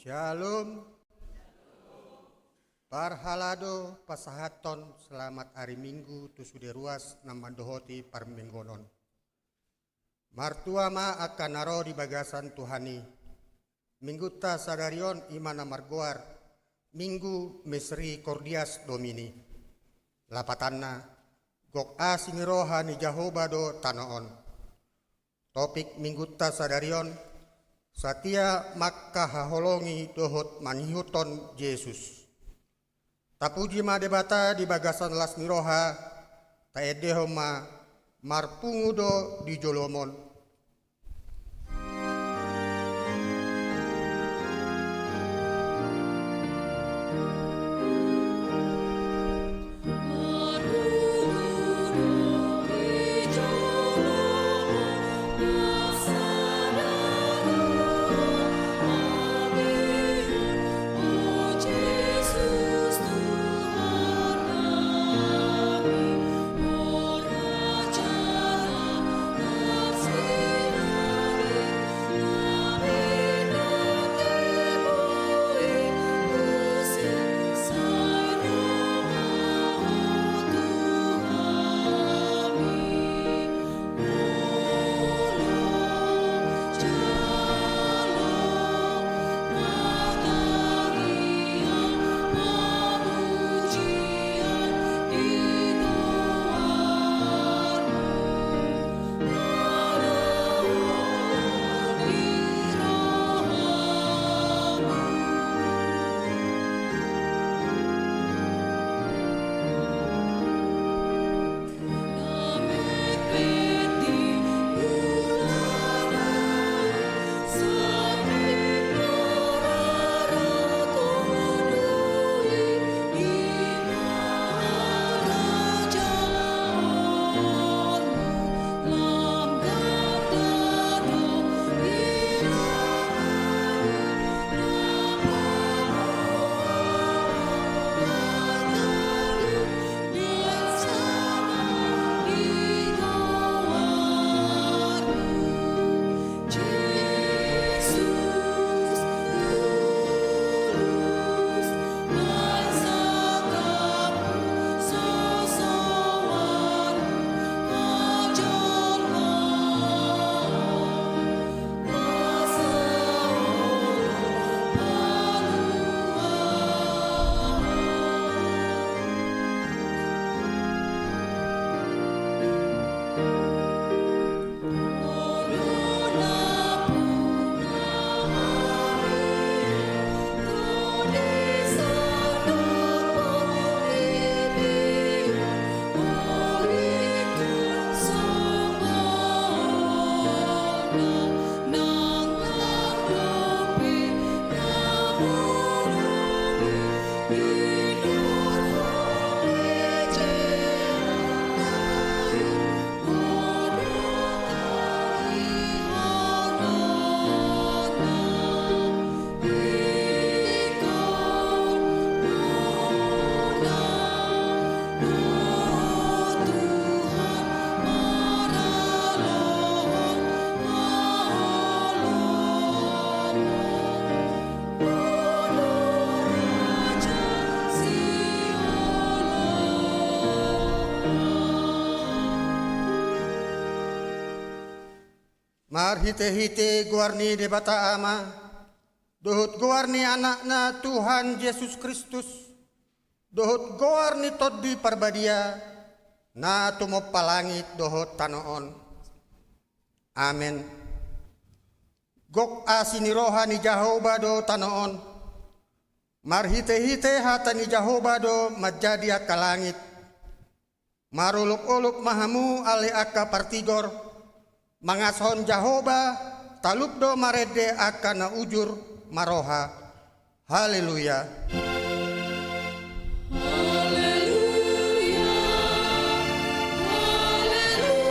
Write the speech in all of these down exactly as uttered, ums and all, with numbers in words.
Syalom. Parhalado pasahathon selamat ari Minggu tu sude ruas na mandohoti parmingguon on. Martua ma angka na ro di bagasan Tuhan i. Minggunta sadari on i ma na margoar Minggu Misericordias Domini. Lapatanna, gok asi ni roha ni Jahowa do tano on. Topik Minggunta sadari on, satia mangkahaholongi dohot mangihuthon Jesus. Tapuji ma Debata di bagasan las ni roha, taendehon ma, marpungu do di jolom on. Marhitehite goar ni Debata Ama, dohot goar ni Anakna Tuhan Jesus Kristus, dohot goar ni Tondi Parbadia, na tumompa langit dohot tano on. Amen. Gok asi ni roha ni Jahowa do tano on. Marhitehite hata ni Jahowa do manjadi angka langit. Marolopolop ma hamu ale angka partigor, mangasahon Jahowa, talup do marende angka na ujur maroha. Haleluya. Haleluya. Haleluya. Haleluya.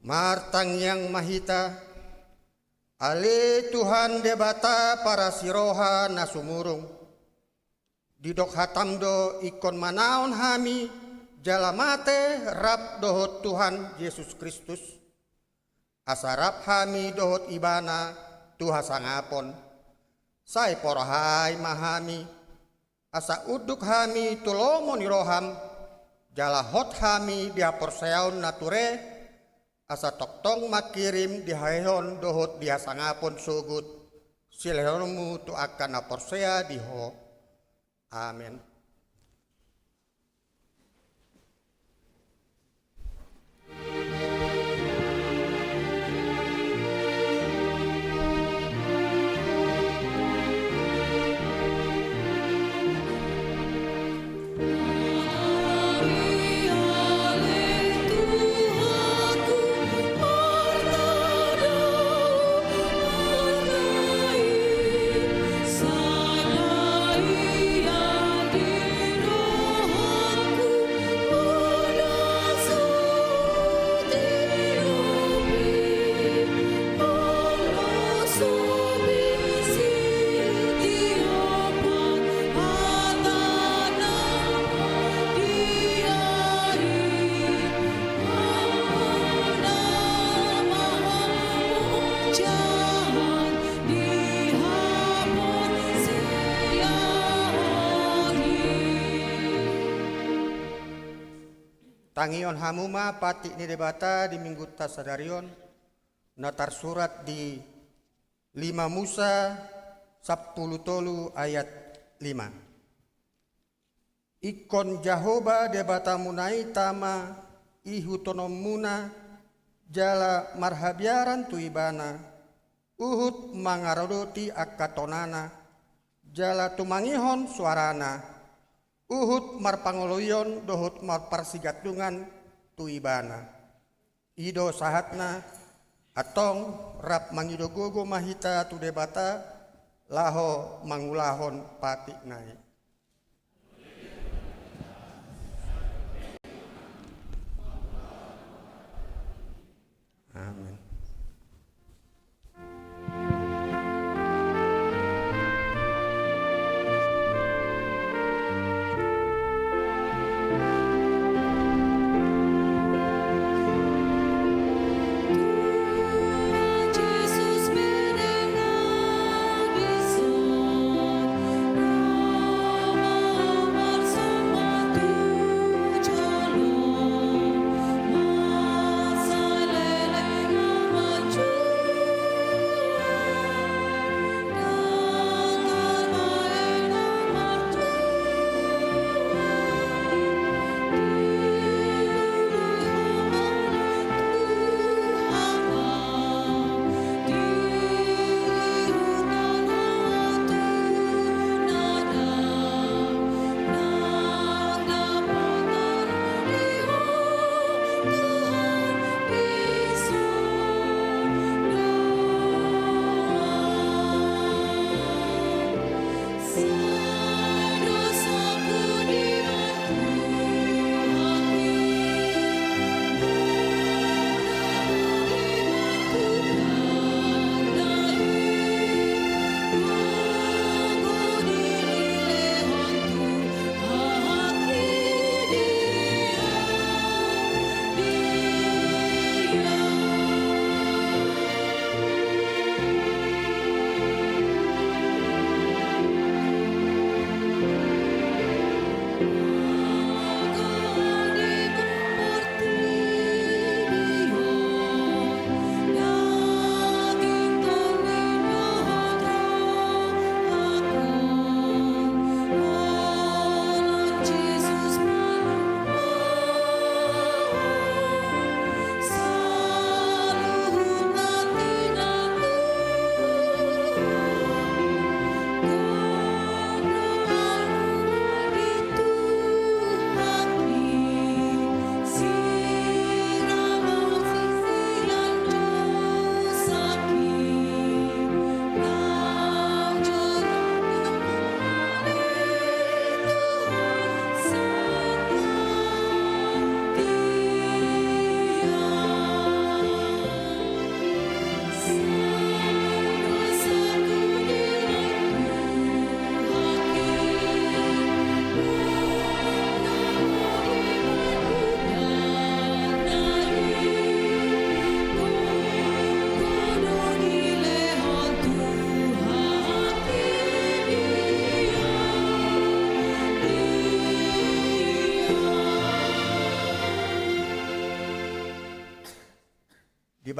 Martangiang ma hita. Ale Tuhan Debata parasi roha na sumurung, didok hatam do ingkon manaon hami jala mate rap dohot Tuhan Jesus Kristus, asa rap hami dohot Ibana tu hasangapon. Sai porahai ma hami, asa unduk hami tu lomo ni roham, jala hot hami di haporseaon na ture, asa tongtong mangkirim di haheheon dohot di hasangapon sogot, silehononmu tu angka na porsea di Ho. Amen. Tangihon hamu ma patik ni Debata di Minggunta sadari on, na tarsurat di lima Musa sampulu tolu ayat lima. Ingkon Jahowa Debatamuna i tama ihuthononmuna, jala marhabiaran tu Ibana, huhut mangaradoti angka tonana, jala tumangihon soarana, huhut marpangoloion dohot marparsigandungan tu Ibana. I do sahatna. Antong rap mangido gogo ma hita tu Debata, laho mangulahon patikna i. Amen.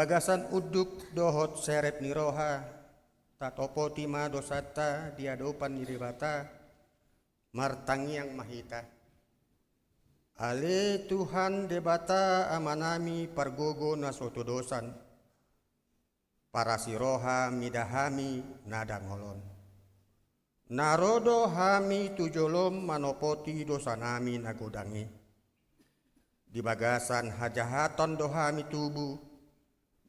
Bagasan unduk dohot serep ni roha, tatopoti ma dosanta di adopan ni Debata, martangiang ma hita. Ale Tuhan Debata Amanami pargogo na so tudosan, parasi roha mida hami na dangol on. Na ro do hami tu jolom manopoti dosanami na godang i. Di bagasan hajahaton do hami tubu,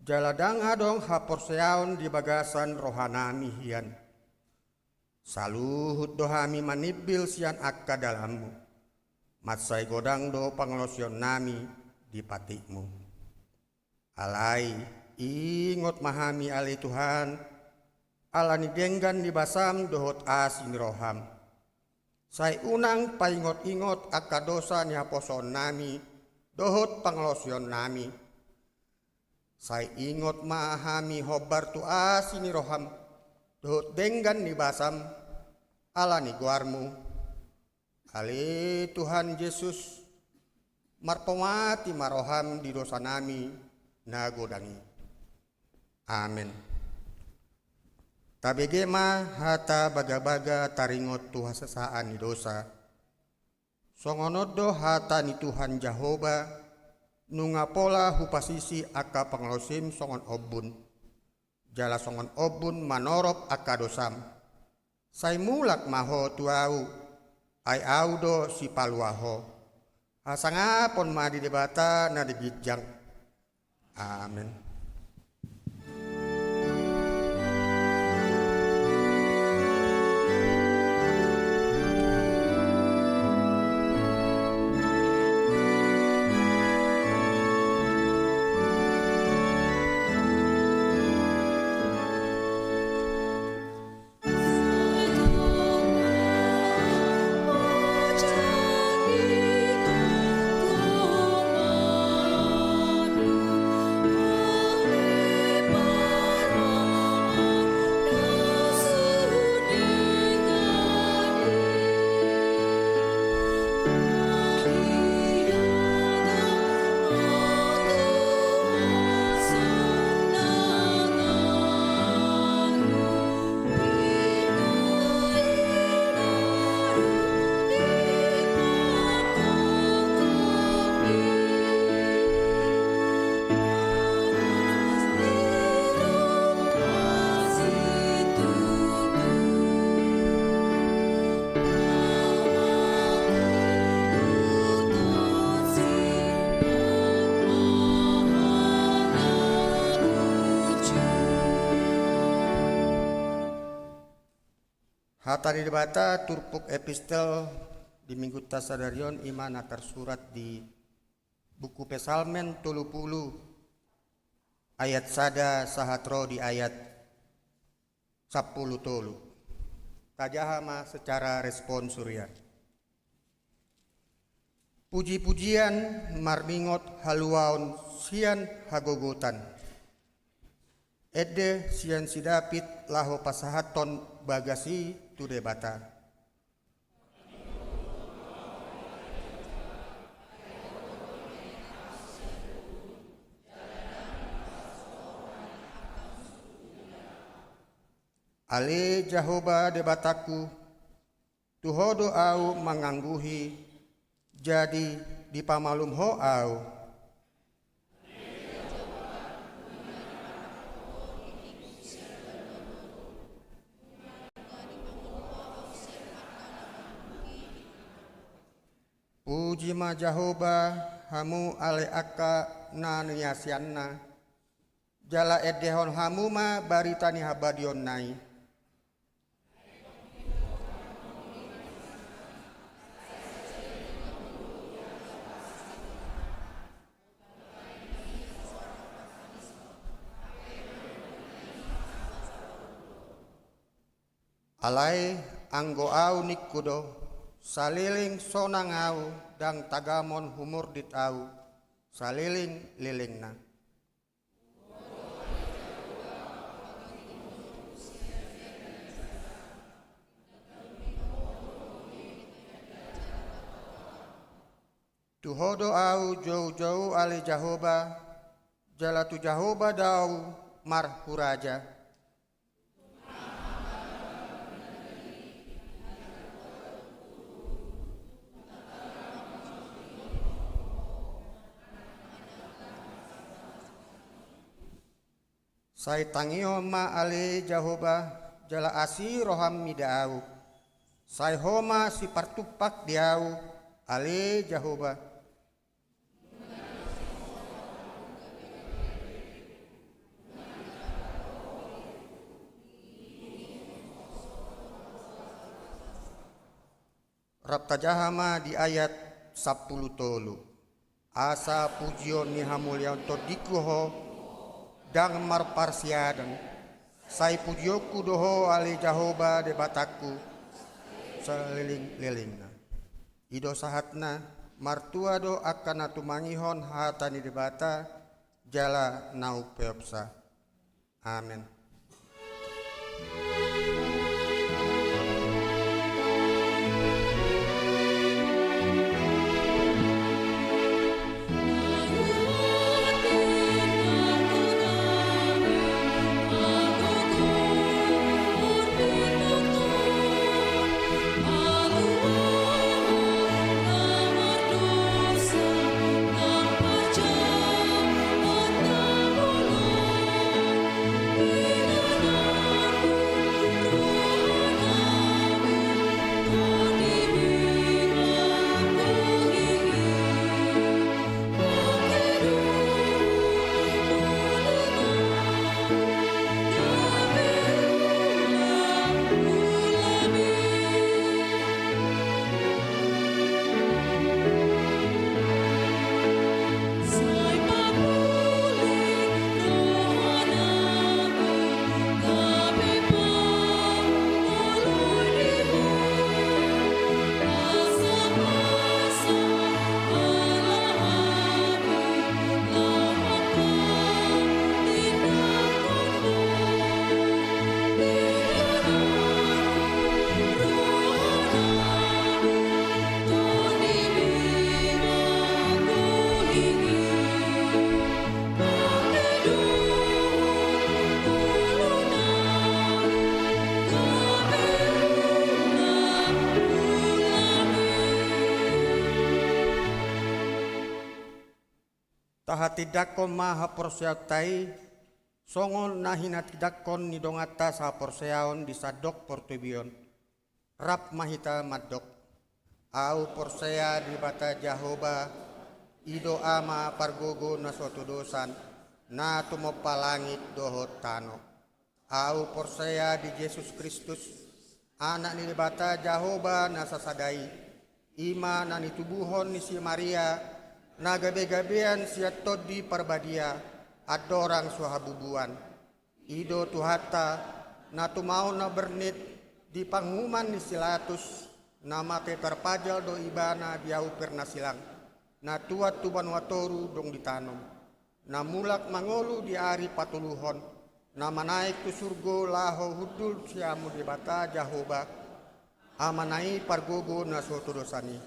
jala ndang adong haporseaon di bagasan rohanami hian. Saluhut do hami manimbil sian angka dalanmu. Mansai godang do pangalaosionnami di patikmu. Alai, ingot ma hami ale Tuhan, ala ni denggan ni basam dohot asi ni roham. Sai unang paingot-ingot angka dosa ni haposoonnami dohot pangalaosionnami. Sai ingot ma hami hombar tu asi ni roham dohot denggan ni basam, ala ni goarmu. Ale Tuhan Jesus, marpamati ma roham di dosanami na godang i. Amen. Tabege ma hata bagabaga taringot tu hasesaan ni dosa. Songon on do hata ni Tuhan Jahowa, nunga pola hupasisi angka pangalaosim songon ombun, jala songon ombun manorop angka dosam. Sai mulak ma ho tu Ahu, ai Ahu do Sipalua ho. Hasangapon ma di Debata na di ginjang. Amen. Hata ni Debata turpuk epistel di minggunta sadari on i ma na tarsurat di buku Psalmen tolu pulu ayat sada sahat ro di ayat sampulu tolu. Tajaha ma secara responsorial. Puji-pujian marningot haluaon sian hagogotan. Ende sian si David laho pasahathon bagas i tu Debata. Ale Jahowa Debatangku, tu Ho do ahu mangangguhi, jadi dipamalum Ho ahu. Puji ma Jahowa, hamu ale angka na niasianna, jala endehon hamu ma barita ni habadiaonna i. Alai anggo ahu ningku do, saleleng sonang ahu ndang tagamon humordit ahu saleleng-lelengna. Tu Ho do ahu joujou ale Jahowa, jala tu Jahowa do ahu marhuraja. Sai tangihon ma ale Jahowa, jala asi roham mida ahu. Sai Ho ma sipartumpak di ahu, ale Jahowa. Rap tajaha ma di ayat sampulu tolu. Asa pujion ni hamuliaon tondingku Ho, ndang marparsiadan. Sai pujionku do Ho ale Jahowa Debatangku, saleleng-lelengna. I do sahatna, martua do angka na tumangihon hata ni Debata, jala na umpeopsa. Amen. Tahatindangkon ma haporseaonta i, songon na hinatindangkon ni donganta saporseaon di sandok portibi on. Rap ma hita mandok. Ahu porsea di Debata Jahowa, i do Ama pargogo na so tudosan, na tumompa langit dohot tano. Ahu porsea di Jesus Kristus, Anak ni Debata Jahowa na sasada i, i ma na nitubuhon ni si Maria, na gabe-gabean sian Tondi Parbadia, andorang so habubuan. I do Tuhanta, na tumaon na bernit di panguhuman ni si Latus, na mate tarpajal do Ibana di ahu pernasilang, na tuat tu banua toru dung ditanom. Na mulak mangolu di ari patoluhon, na manaek tu surgo laho hundul sian hamu Debata Jahowa, Amana i pargogo na so tudosan i.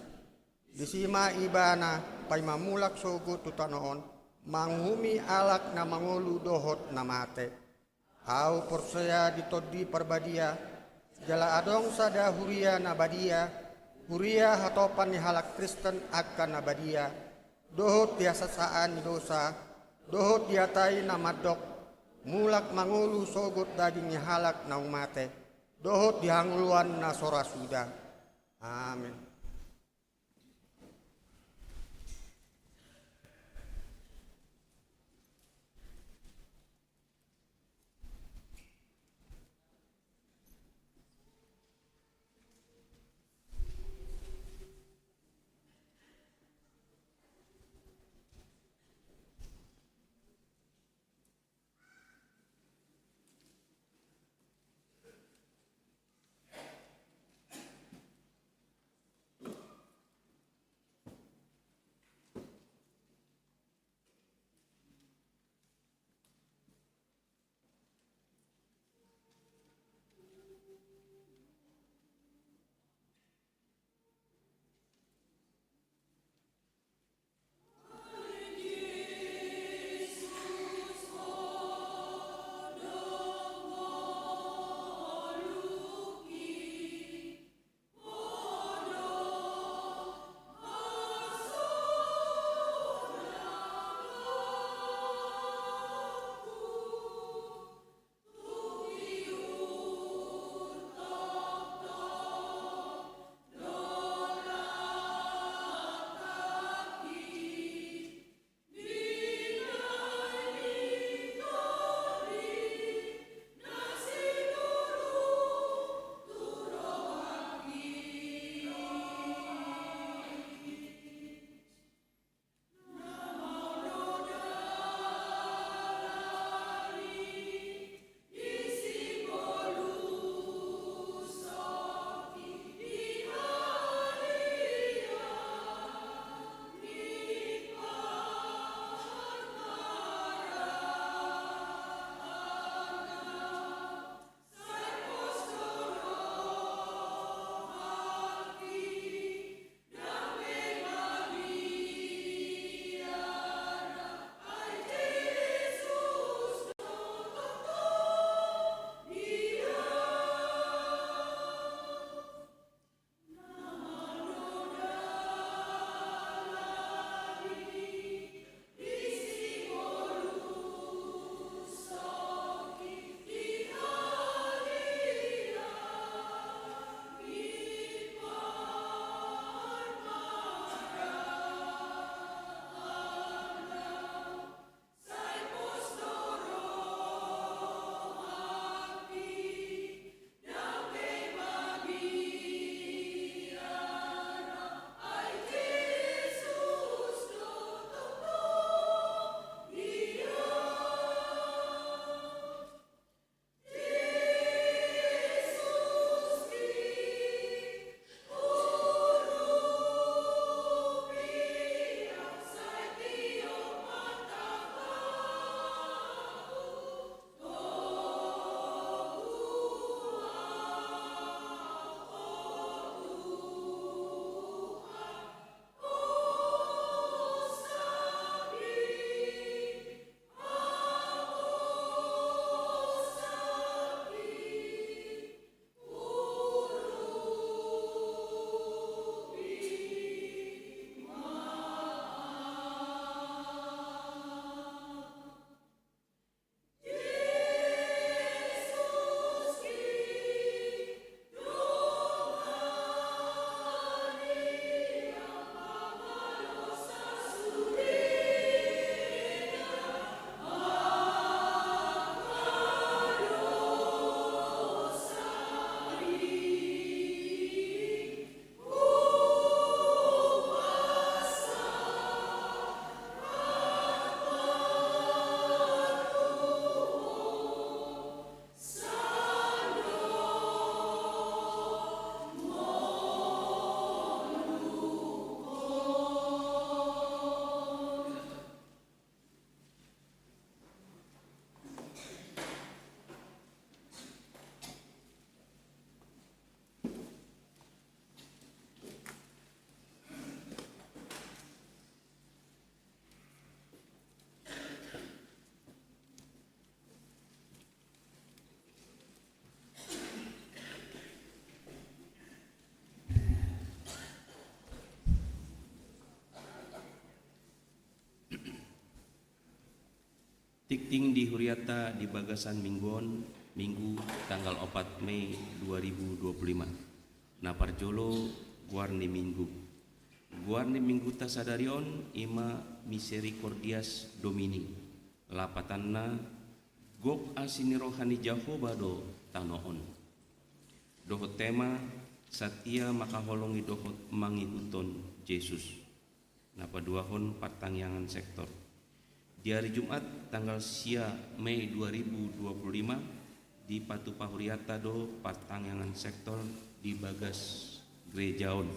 Disi ma Ibana paima mulak sogot tu tano on, manguhumi halak na mangolu dohot na mate. Ahu porsea di Tondi Parbadia, jala adong sada huria na badia, huria hatopan ni halak Kristen angka na badia, dohot di hasesaan ni dosa, dohot di hata i na mandok, mulak mangolu sogot daging ni halak naung mate, dohot di hangoluan na so ra suda. Amen. Tingting di huriata di bagasan minggu on, Minggu tanggal opat Mei dua ribu dua puluh lima. Na parjolo, goar ni Minggu. Goar ni Mingguta sadari on i ma Misericordias Domini. Lapatanna, gok asi ni roha ni Jahowa do tano on. Dohot tema, satia mangkaholongi dohot mangihuthon Jesus. Na paduahon, partangiangan sektor. Di ari Jumat tanggal sia Mei dua ribu dua puluh lima, dipatupa huriata do partangiangan sektor di bagas gereja on.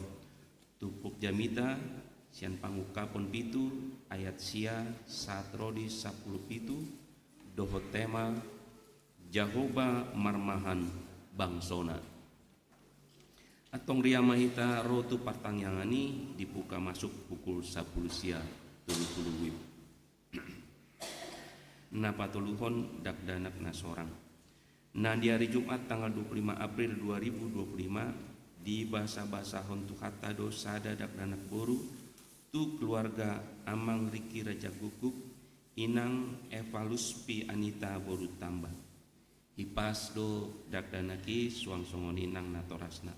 Turpuk jamita sian Pangungkapon pitu ayat sia sahat ro di sampulu pitu, dohot tema Jahowa marmahan bangso-Na. Antong ria ma hita ro tu partangiangan i, dibuka masuk pukul sampulu sia tolu pulu WIB. Na patoluhon, dakdanak na sorang. Na di ari Jumat tanggal dua puluh lima April dua ribu dua puluh lima, dibasabasahon Tuhanta do sada dakdanak boru tu keluarga Amang Riki Rajagukguk, Inang Eva Luspi Anita boru Tamba. Hipas do dakdanak i suang songon i nang natorasna.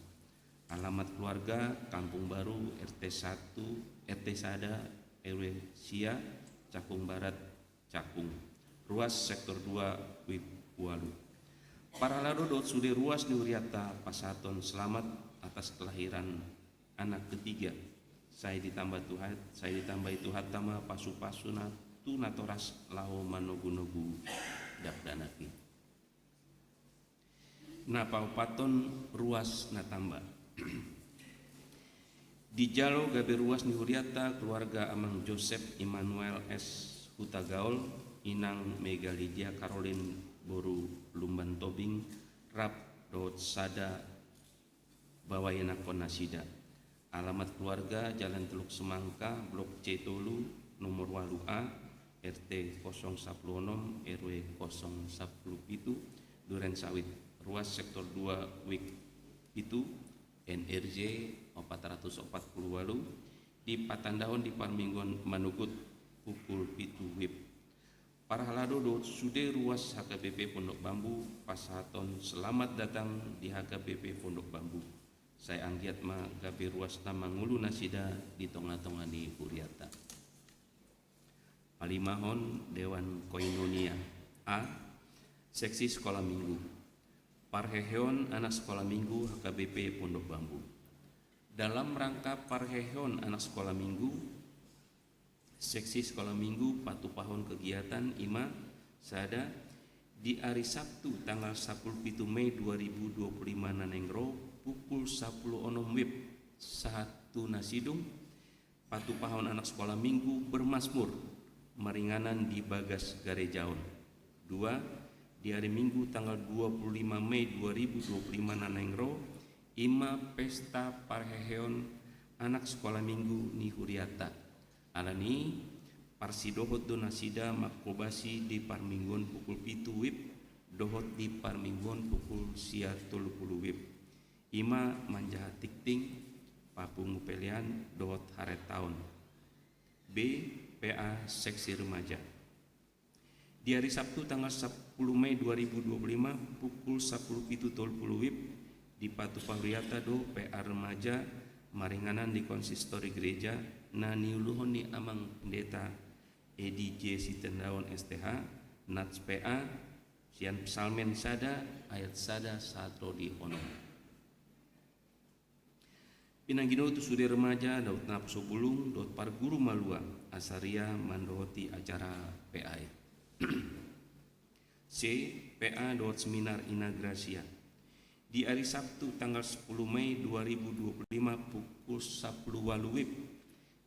Alamat keluarga, Kampung Baru, RT satu, RT sada, RW sia, Cakung Barat, Cakung. Ruas sektor dua, WIB ualu. Parhalado dohot sude ruas ni huriata pasahaton selamat atas kelahiran anak ketiga. Sai ditamba Tuhan, sai ditambai Tuhanta ma pasupasuna tu natoras laho manogunogu dakdanak i. Na paopathon, ruas na tamba. Dijalo gabe ruas ni huriata keluarga Amang Josep Immanuel S Hutagaol, Inang Mega Lydia Caroline boru Lumban Tobing, rap dohot sada baoa ianakhon nasida. Alamat keluarga, Jalan Teluk Semangka, Blok C tolu, nomor ualu A, RT kosong sampulu onom, RW kosong sampulu pitu, Duren Sawit. Ruas sektor dua, WIB pitu, NRJ opat ratus opat pulu ualu, dipatandahon di parmingguon manogot pukul pitu WIB. Parhalado dohot sude ruas HKBP Pondok Bambu pasahaton selamat datang di HKBP Pondok Bambu. Sai anggiat ma gabe ruas na mangolu nasida di tongatonga ni huriata. Palimahon, Dewan Koinonia. A. Seksi Sekolah Minggu. Parheheon anak sekolah minggu HKBP Pondok Bambu. Dalam rangka parheheon anak sekolah minggu, Seksi Sekolah Minggu patupahon kegiatan i ma sada, di ari Sabtu tanggal sampulu pitu Mei dua ribu dua puluh lima na naeng ro, pukul sampulu onom WIB, sahat tu na sidung, patupahon anak sekolah minggu bermazmur maringanan di bagas gareja on. Dua, di ari Minggu tanggal dua puluh lima Mei dua ribu dua puluh lima na naeng ro, i ma pesta parheheon anak sekolah minggu ni huriata. Alani i, parsidohot do nasida mangkobasi di parmingguon pukul pitu WIB dohot di parmingguon pukul sia tolu pulu WIB. I ma manjaha tingting, papungu pelean dohot harentaon. B. PA Seksi Remaja. Di ari Sabtu tanggal sampulu Mei dua ribu dua puluh lima pukul sampulu pitu tolu pulu WIB, dipatupa huriata do PA Remaja maringanan di konsistori gereja na niuluhon ni Amang Pendeta Edi J Sitindaon STH, nats PA, sian Psalmen sada ayat sada sahat ro di onom. Pinangido tu sude remaja dohot naposobulung dohot parguru malua asa ria mandohoti acara PA i. C. PA dohot seminar Ina Gracia. Di ari Sabtu tanggal sampulu Mei dua ribu dua puluh lima pukul sampulu ualu WIB,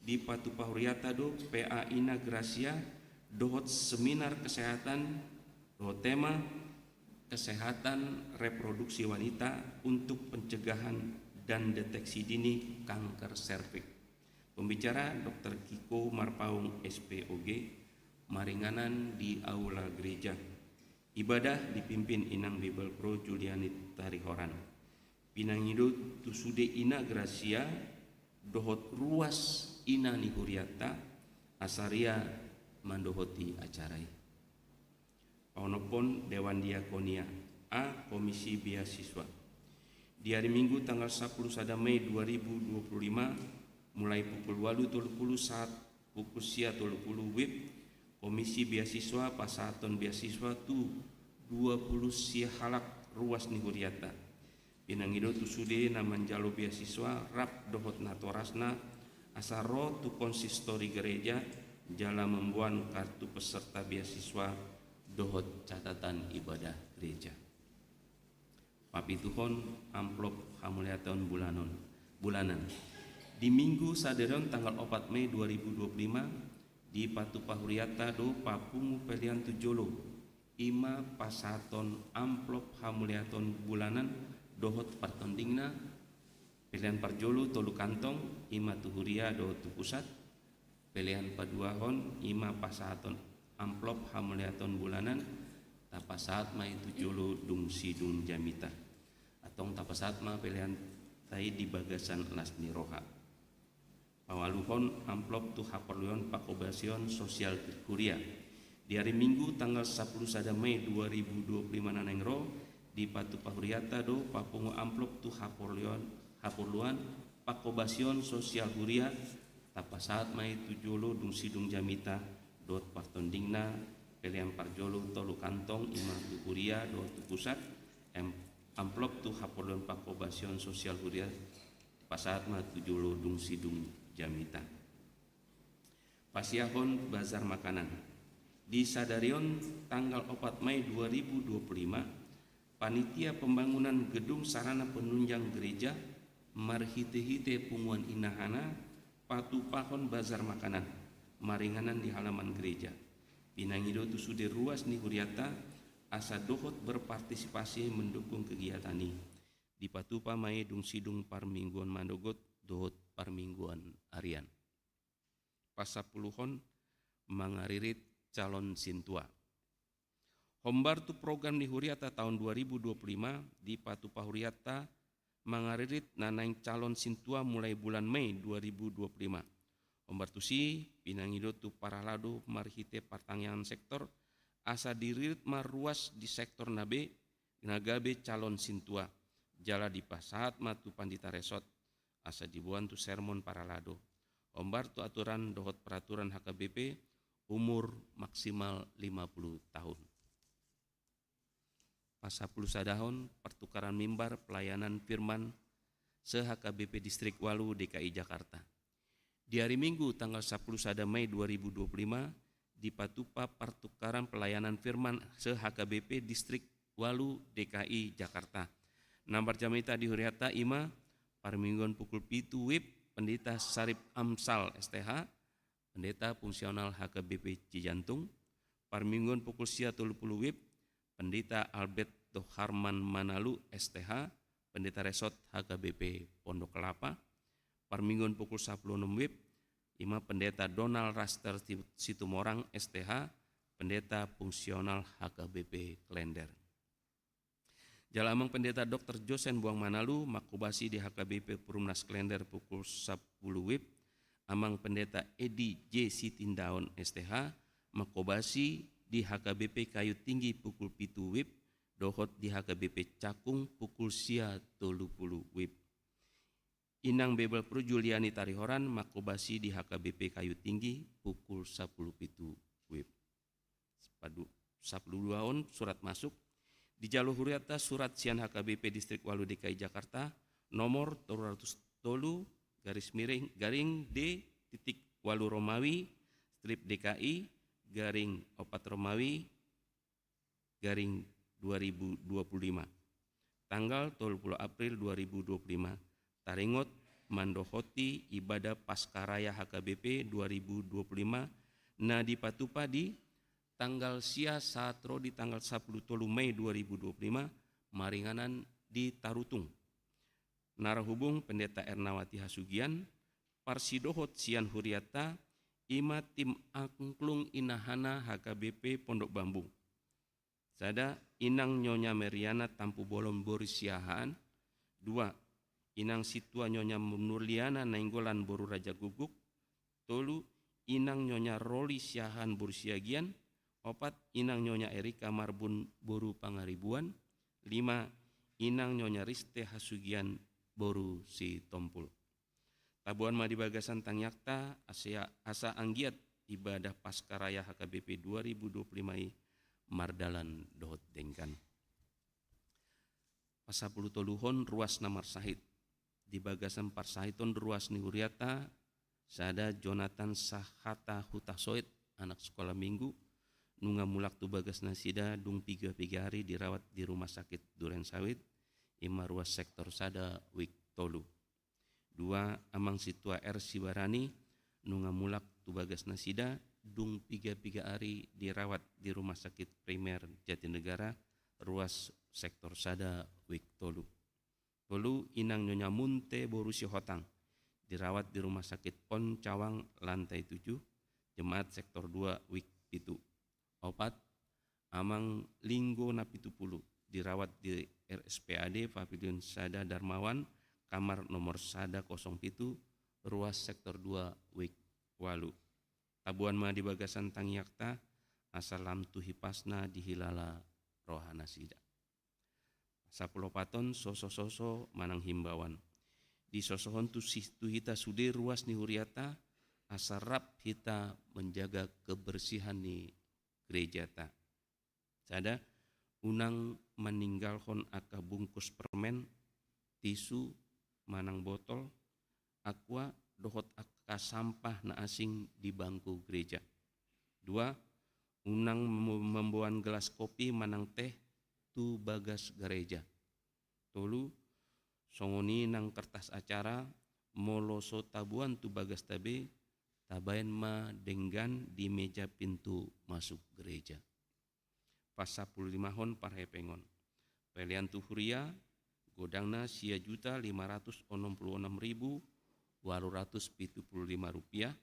dipatupa huriata do PA Ina Gracia dohot seminar kesehatan dohot tema kesehatan reproduksi wanita untuk pencegahan dan deteksi dini kanker serviks. Pembicara, Dokter Kiko Marpaung, S P O G, maringanan di aula gereja. Ibadah dipimpin Inang Bibelvrouw Juliani Tarihoran. Pinangido tu sude Ina Gracia dohot ruas ina ni huriata asa ria mandohoti acara i. Paonomhon Dewan Diakonia. A. Komisi Beasiswa. Di ari Minggu tanggal sapuluh sada Mei dua ribu dua puluh lima, mulai pukul walu tolu pulu sahat pukul sia tolu pulu wib, Komisi Beasiswa pasahathon beasiswa tu dua pulu sia halak ruas ni huriata. Pinangido tu sude na manjalo beasiswa rap dohot natorasna asa ro tu konsistori gereja jala mamboan kartu peserta beasiswa dohot catatan ibadah gereja. Papituhon amplop hamuliateon bulanon, bulanan. Di Minggu sadarion tanggal opat Mei dua ribu dua puluh lima, dipatupa huriata do papungu pelean tu jolo, ima pasahathon amplop hamuliateon bulanan dohot partondingna. Pelean parjolo tolu kantong, ima tu huria dohot tu pusat. Pelean paduahon ima pasahathon amplop hamuliateon bulanan, tapasahat ma i tu jolo dung sidung jamita. Antong tapasahat ma peleanta i di bagasan las ni roha. Pawaluhon amplop tu haporluhon pangkobasion sosial huria. Di ari Minggu tanggal sapuluh sada Mei dua ribu dua puluh lima na naeng ro, dipatupa huriata do papungu amplop tu haporluhon, haporluhon pangkobasion sosial huria, tapasahat ma i tu jolo dung sidung jamita dohot partondingna. Pelean parjolo tolu kantong, ima tu huria dohot tu pusat. Em, amplop tu haporluhon pangkobasion sosial huria, pasahat ma tu jolo dung sidung jamita. Pasiahon bazar makanan. Di sadarion tanggal opat Mei dua ribu dua puluh lima, panitia pembangunan gedung sarana penunjang gereja marhite-hite punguan inahana patupahon bazar makanan maringanan di halaman gereja. Pinangido tu sude ruas ni huriata asa dohot berpartisipasi mendukung kegiatan i. Dipatupa ma i dung sidung parmingguon manogot dohot parmingguon arian. Pasampuluhon, mangaririt calon sintua. Hombar tu program ni huriata taon dua ribu dua puluh lima, dipatupa huriata mangaririt na naeng calon sintua mulai bulan Mei dua ribu dua puluh lima. Hombar tusi, pinangido tu parhalado marhite partangiangan sektor asa diririt ma ruas di sektor na be na gabe calon sintua, jala dipasahat ma tu pandita resort asa diboan tu sermon parhalado. Hombar tu aturan dohot peraturan H K B P, umur maksimal lima puluh tahun. Pasampulusadahon, pertukaran mimbar pelayanan firman se-H K B P Distrik Walu D K I Jakarta. Di ari Minggu tanggal sampulu sada Mei dua ribu dua puluh lima, dipatupa partukaran pelayanan firman se-H K B P Distrik Walu D K I Jakarta. Na marjamita di huriata ima, parmingguon pukul pitu wib, Pendeta Sarip Amsal S T H, Pendeta Fungsional H K B P Cijantung. Parmingguon pukul sia tolu pulu wib, Pendeta Albert Doharman Manalu S T H, Pendeta Resort H K B P Pondok Kelapa. Parmingguon pukul sampulu onom wib, ima Pendeta Donald Raster Situmorang S T H, Pendeta Fungsional H K B P Klender. Jala Amang Pendeta Doktor Josen Buang Manalu, mangkobasi di H K B P Perumnas Klender pukul sampulu wib, Amang Pendeta Edi J Sitindaon S T H, mangkobasi di H K B P Kayu Tinggi pukul pitu wib, dohot di H K B P Cakung pukul sia tolu pulu wib. Inang Bebel Pro Juliani Tarihoran, mangkobasi di H K B P Kayu Tinggi pukul sampulu pitu wib. Sapadu-, sampulu dua on surat masuk. Dijalo huriata surat sian H K B P Distrik Walu D K I Jakarta, nomor tolu ratus tolu, garis miring, garing D titik walu Romawi, strip D K I, garing opat Romawi, garing dua ribu dua puluh lima. Tanggal tolu pulu April dua ribu dua puluh lima, taringot mandohoti ibadah Paskaraya H K B P dua ribu dua puluh lima na dipatupa di tanggal sia sahat ro di tanggal sampulu tolu Mei dua ribu dua puluh lima, maringanan di Tarutung. Narhubung Pendeta Ernawati Hasugian, parsidohot sian huriata, ima tim angklung inahana H K B P Pondok Bambu. Sada, Inang Nyonya Meriana Tampubolon boru Siahaan. Dua, Inang Sintua Nyonya Nurliana Nainggolan boru Rajagukguk. Tolu, Inang Nyonya Roli Siahaan boru Siagian. Opat, inang Nyonya Erika Marbun boru Pangaribuan. Lima, inang Nyonya Riste Hasugian boru Sitompul. Taboan ma di bagasan tangiangta, asa, asa anggiat ibadah Paskah Raya H K B P dua ribu dua puluh lima i mardalan dohot denggan. Pasapulutoluhon, ruas na marsahit. Di bagasan parsahiton ruas ni huriata, sada Jonathan Sahata Hutasoit, anak sekolah minggu, nunga mulak tu bagas nasida dung piga-piga ari dirawat di rumah sakit Duren Sawit, ima ruas sektor sada wik tolu. Dua, Amang Sintua R Sibarani, nunga mulak tu bagas nasida, dung piga-piga ari dirawat di Rumah Sakit Primer Jatinegara, ruas sektor sada wik tolu. Tolu, Inang Nyonya Munte boru Sihotang, dirawat di Rumah Sakit Pon Cawang lantai tujuh, jemaat sektor dua wik pitu. Opat, Amang Linggo Napitupulu, dirawat di R S P A D Pavilion Sada Darmawan, kamar nomor sada kosong pitu, ruas sektor dua wik walu. Taboan ma di bagasan tangiangta, asa lam tu hipasna dihilala rohanasida. Sapulopaton, soso-soso manang himbauan. Disosohon tu si-, tu hita sude ruas ni huriata, asa rap hita menjaga kebersihan ni gerejata. Sada, unang maninggalhon angka bungkus permen, tisu, manang botol, aqua, dohot angka sampah na asing di bangku gereja. Dua, unang mem-, mamboan gelas kopi manang teh tu bagas gareja. Tolu, songon i nang kertas acara, molo so taboan tu bagasta be, tabaen ma denggan di meja pintu masuk gereja. Pasapululimahon, parhepengon. Pelean tu huria, godangna sia juta lima ratus onom pulu onom ribu ualu ratus pitu pulu lima rupiah,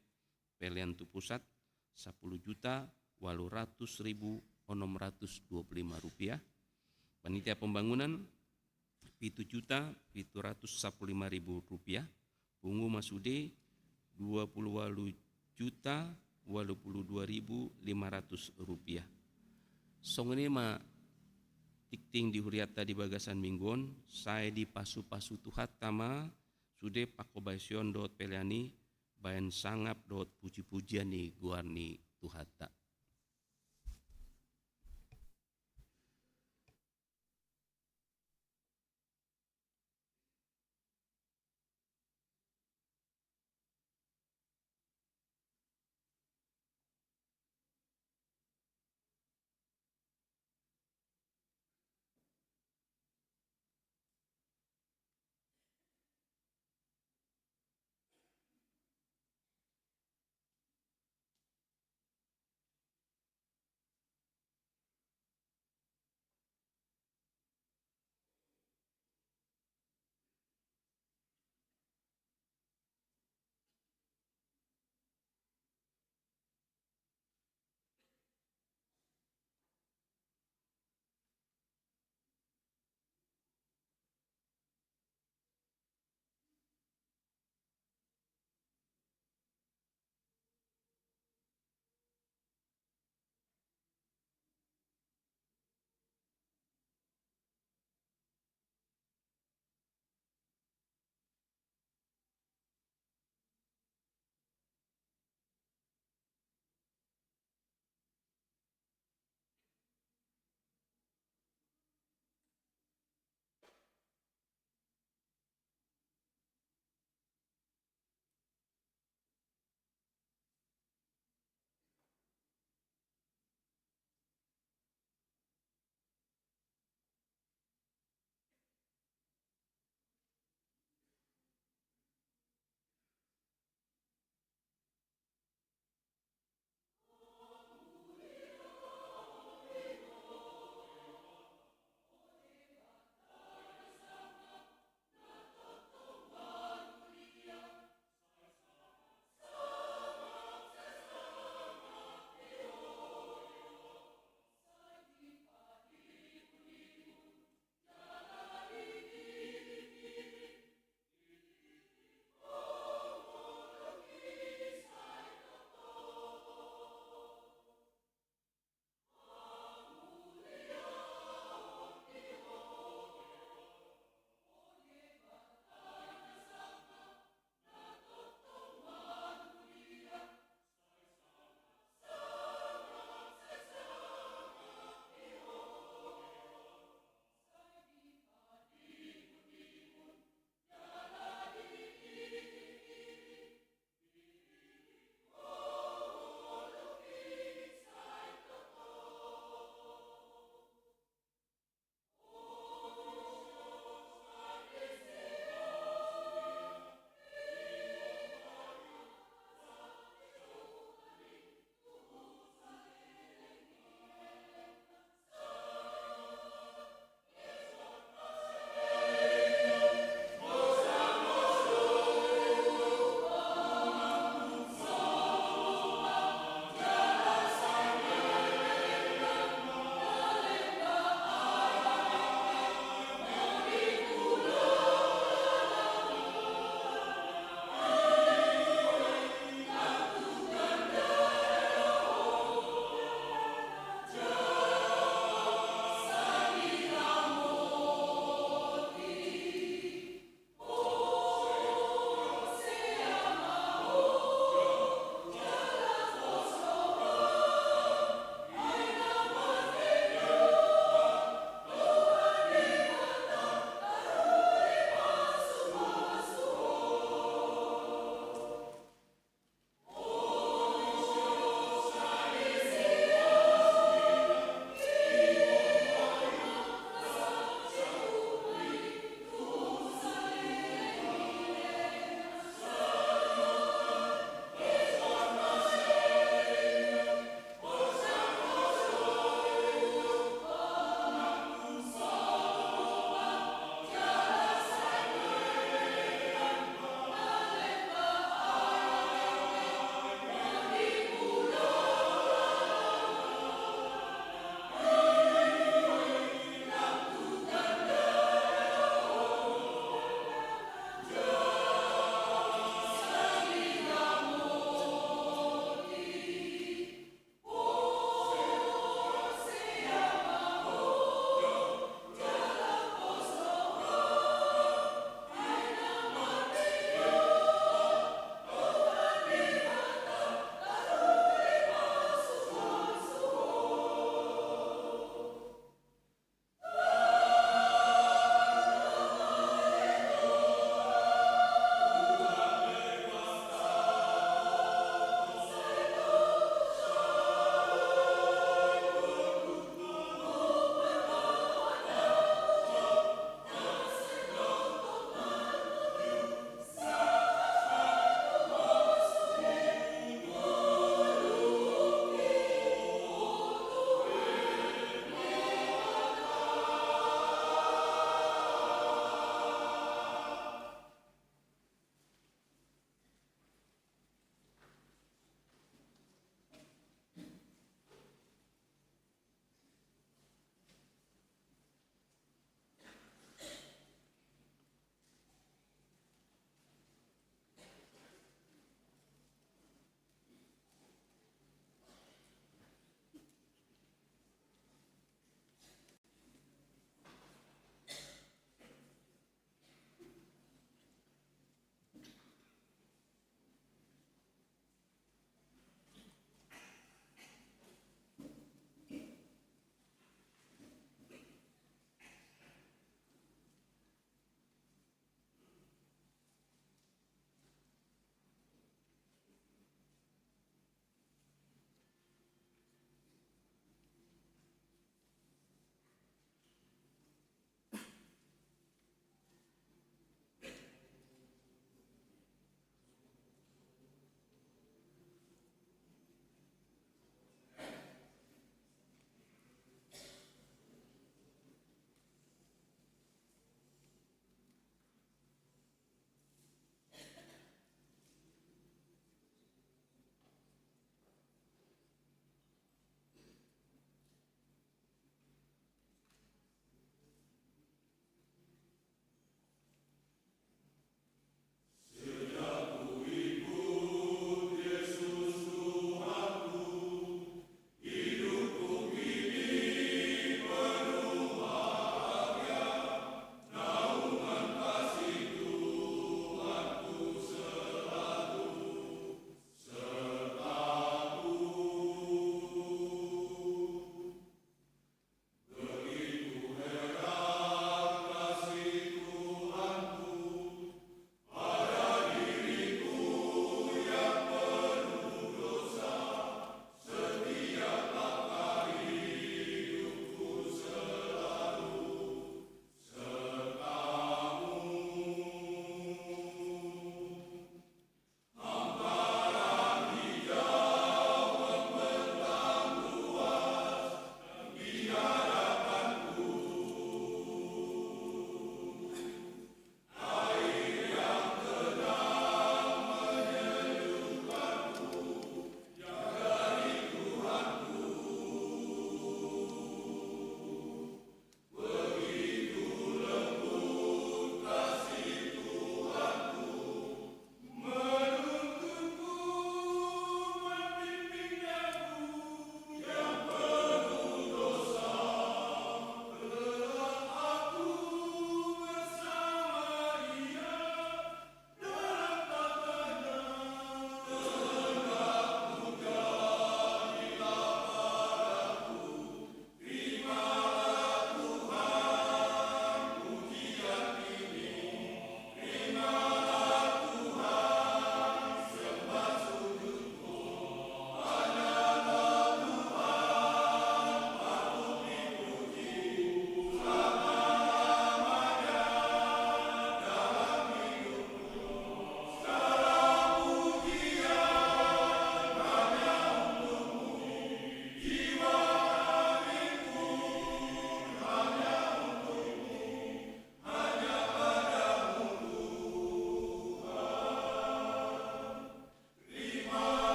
pelean tu pusat, sapuluh juta ualu ratus ribu onom ratus dua pulu lima rupiah, panitia pembangunan, pitu juta pitu ratus sapuluh lima ribu rupiah, pungu ma sude dua pulu ualu juta ualu pulu dua ribu lima ratus rupiah. Songon i ma tingting di huriata di bagasan minggu on, sai dipasu-pasu Tuhanta ma sude panghobasion dohot pelean i, baen sangap dohot puji-pujian ni goar ni Tuhanta.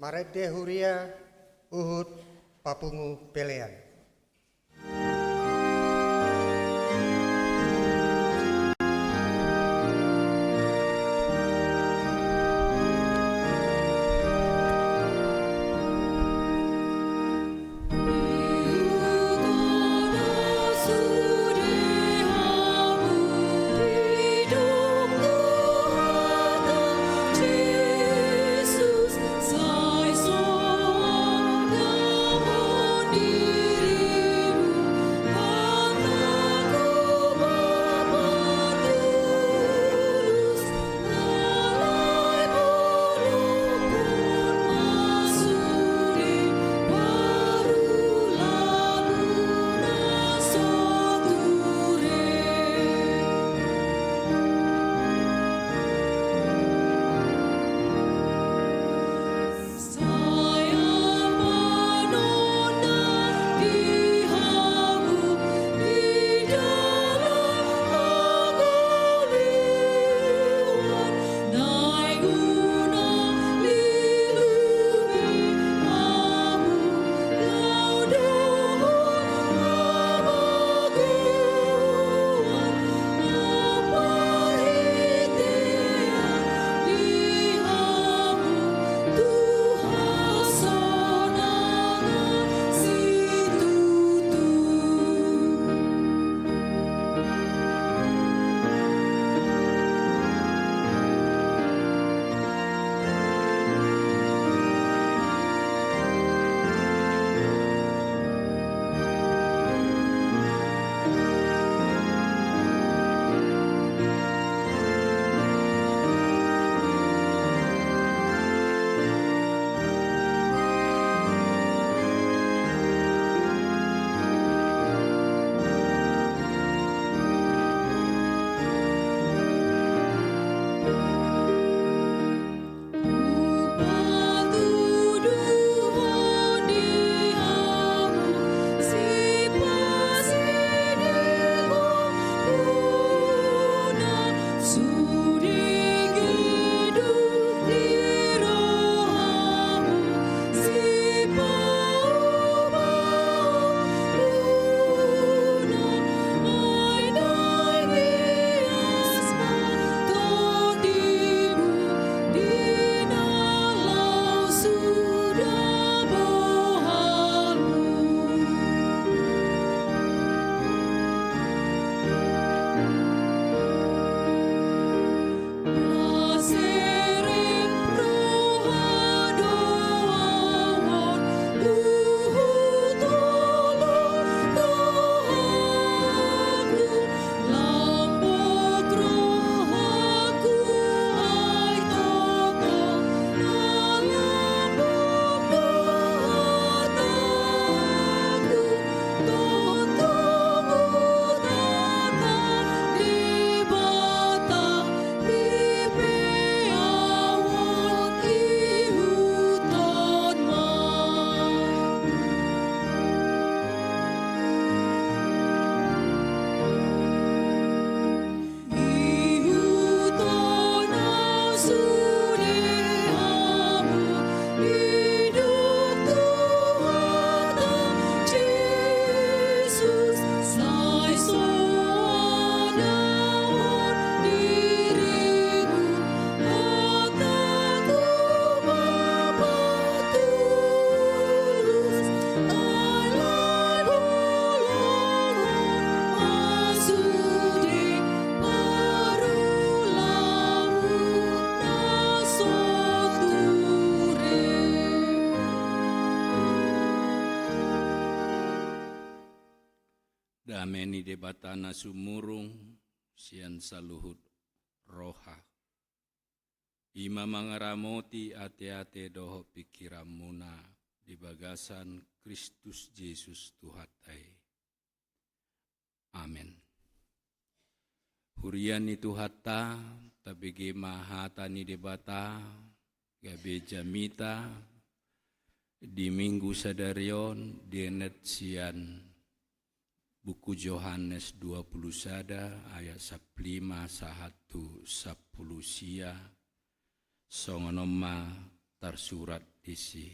Parende huria, huhut papungu pelean. Dame ni Debata na sumurung sian saluhut roha, i ma mangaramoti ateate dohot pingkiranmuna di bagasan Kristus Jesus Tuhanta i. Amen. Huria ni Tuhanta, tabege ma hata ni Debata, gabe jamita di Minggu sadari on dienet sian Buku Johannes dua pulu sada ayat sampulu lima sahat tu sampulu sia. Songon on ma tarsurat disi.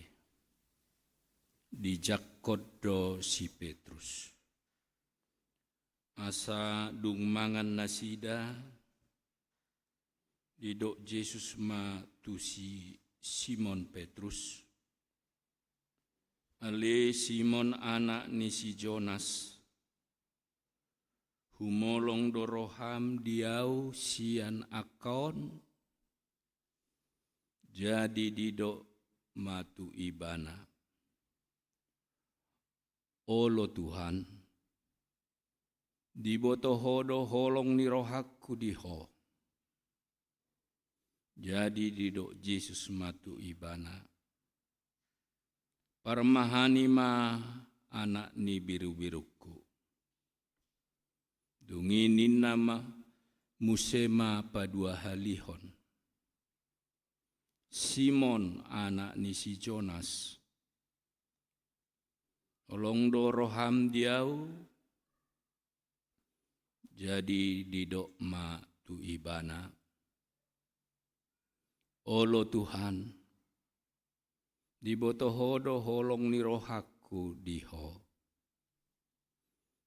Dijangkon do si Petrus. Asa dung mangan nasida, didok Jesus ma tu si Simon Petrus: Ale Simon, anak ni si Jonas, humolong do roham di Ahu sian angka on? Jadi didok ma tu ibana: Olo Tuhan, diboto Ho do holong ni rohangku di Ho. Jadi didok Jesus ma tu ibana: Parmahani ma anak ni birubirungku. Dung i ninna ma muse ma paduahalihon: Simon, anak ni si Jonas, holong do roham di Ahu? Jadi didok ma tu ibana: Olo Tuhan, diboto Ho do holong ni rohangku di Ho.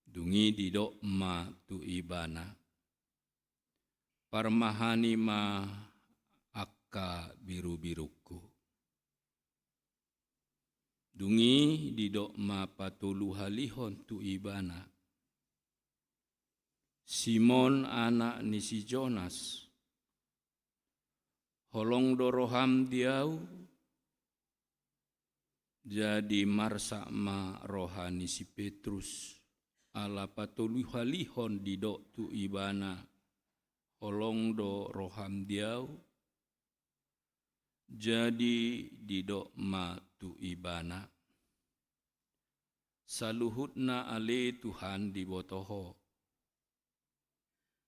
Dung i didok ma tu ibana: Parmahani ma angka birubirungku. Dung i didok ma patoluhalihon tu ibana: Simon, anak ni si Jonas, holong do roham di Ahu? Jadi marsak ma roha ni si Petrus, ala patoluhalihon didok tu ibana: Holong do roham di Ahu? Jadi didok ma tu ibana: Saluhutna ale Tuhan diboto Ho.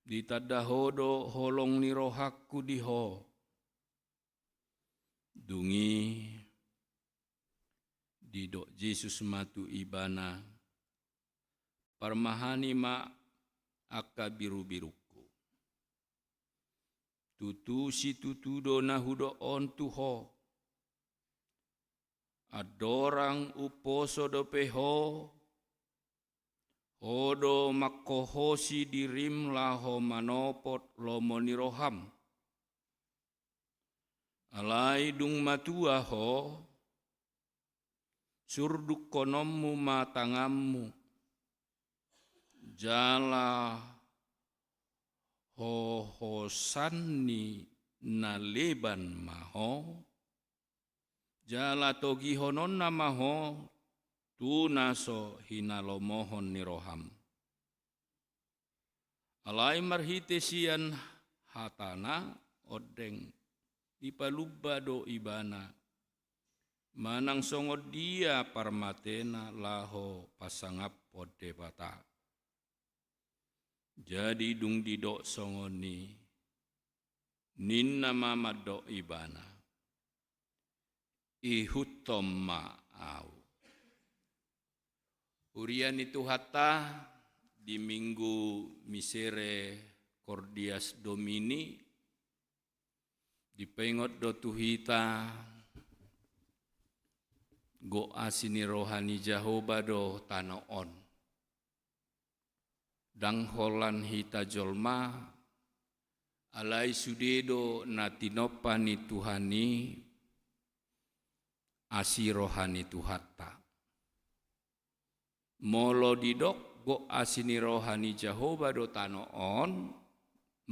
Ditanda Ho do holong ni rohangku di Ho. Dung i didok Jesus ma tu ibana: Parmahani ma angka birubirungku. Tutu situtu do na hudok on tu ho: Andorang umposo dope ho, ho do manghohosi dirim laho manopot lomo ni roham. Alai dung matua ho, surdukkononmu ma tanganmu, jala hohosan ni na leban ma ho, jala togihononna ma ho tu na so hinalomohon ni roham. Alai marhite sian hatana ondeng dipalumba do ibana, manang songon dia parmatena laho pasangaphon Debata. Jadi dung didok songon i, ninna ma mandok ibana: Ihuthon ma ahu. Huria ni Tuhanta, di Minggu Misericordias Domini, dipaingot do tu hita, gok asi ni roha ni Jahowa do tano on. Ndang holan hita jolma, alai sude do na tinompa ni Tuhan i asi roha ni Tuhanta. Molo didok gok asi ni roha ni Jahowa do tano on,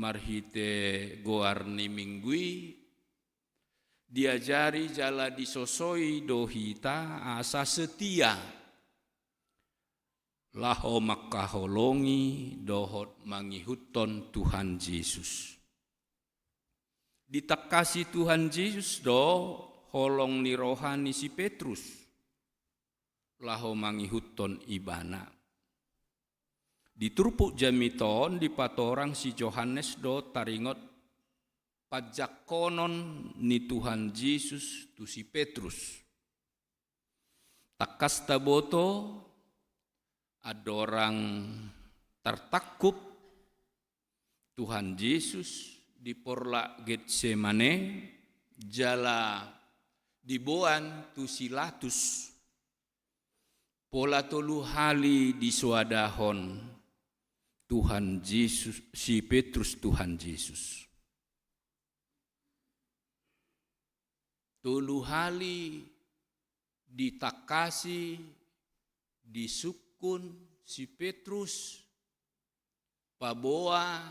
marhite goar ni Minggu i, diajari jala disosoi do hita asa setia laho mangkaholongi dohot mangihuthon Tuhan Jesus. Ditangkasi Tuhan Jesus do holong ni roha ni si Petrus laho mangihuthon ibana. Di turpuk jamita on dipatorang si Johannes do taringot panjangkonon ni Tuhan Jesus tu si Petrus. Tangkas taboto, andorang tartangkup Tuhan Jesus di porlak Getsemane, jala Diboan tu si Latus, pola tolu hali disoadahon Tuhan Jesus, si Petrus Tuhan Jesus. Tolu hali ditangkasi, disungkun si Petrus, paboa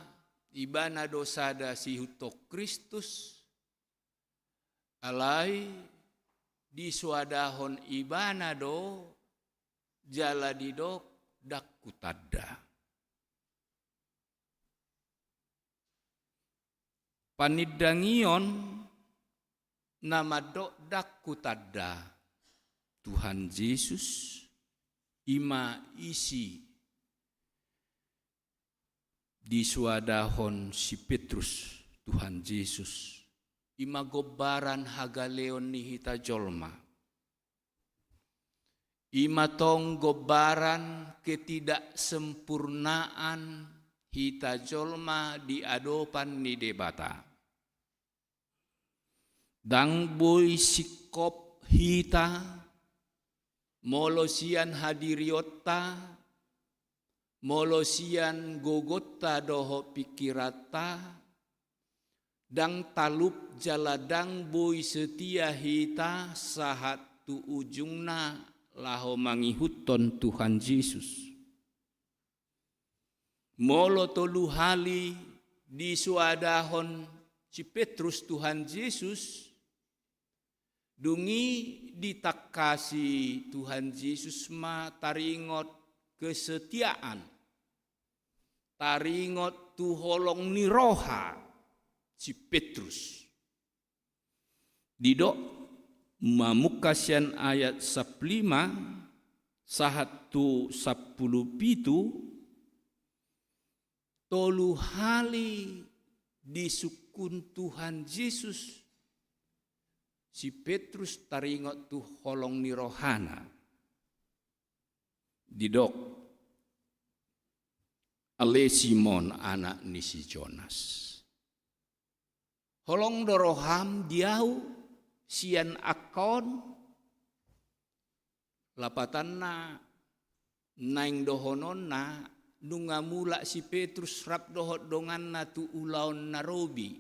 ibana do sada siihuthon Kristus, alai disoadahon ibana do jala didok ndang hutanda. Panindangion na mandok ndang hutanda Tuhan Jesus, i ma isi disoadahon si Petrus Tuhan Jesus, i ma gombaran hagaleon ni hita jolma. I ma tong gombaran ketidaksempurnaan hita jolma di adopan ni Debata. Ndang boi singkop hita, molo sian hadirionta, molo sian gogonta dohot pingkiranta, ndang talup jala ndang boi setia hita sahat tu ujungna laho mangihuthon Tuhan Jesus. Molo tolu hali disoadahon si Petrus Tuhan Jesus, dung i ditangkasi Tuhan Jesus ma taringot kesetiaan, taringot tu holong ni roha si Petrus. Didok mamungka sian ayat sampulu lima sahat tu sampulu pitu, tolu hali disungkun Tuhan Jesus si Petrus taringot tu holong ni rohana. Didok, ale Simon, anak ni si Jonas, holong do roham di ahu sian angka on? Lapatanna, naeng dohononna, nunga mulak si Petrus rap dohot donganna tu ulaon na robi,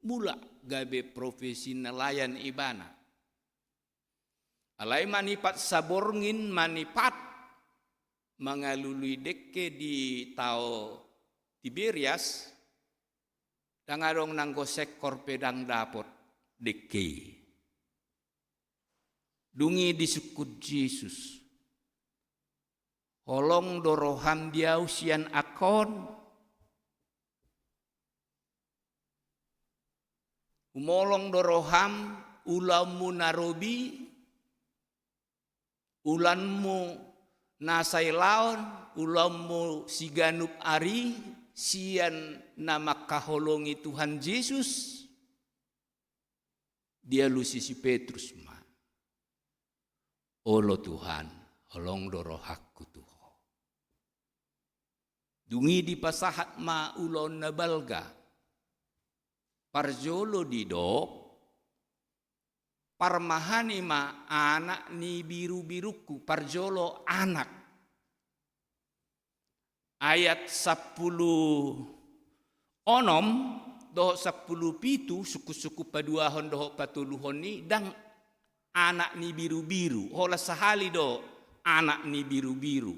mulak gabe profesi nelayan ibana. Alai manipat saborngin manipat mangalului dengke di tao Tiberias, ndang adong nanggo sekor pe ndang dapot dengke i. Dung i disungkun Jesus, holong do roham di ahu sian angka on? Humolong do roham ulaonmu na robi, ulaonmu na sailaon, ulaonmu siganup ari sian na mangkaholongi Tuhan Jesus? Dialusi si Petrus ma, olo Tuhan, holong do rohangku tu Ho. Dung i dipasahat ma ulaon na balga. Parjolo didok, parmahan i ma anak ni birubirungku, parjolo anak. Ayat sampulu onom dohot sampulu pitu, sungkunsungkun paduahon dohot patoluhon i, ndang anak ni birubiru, holan sahali do anak ni birubiru.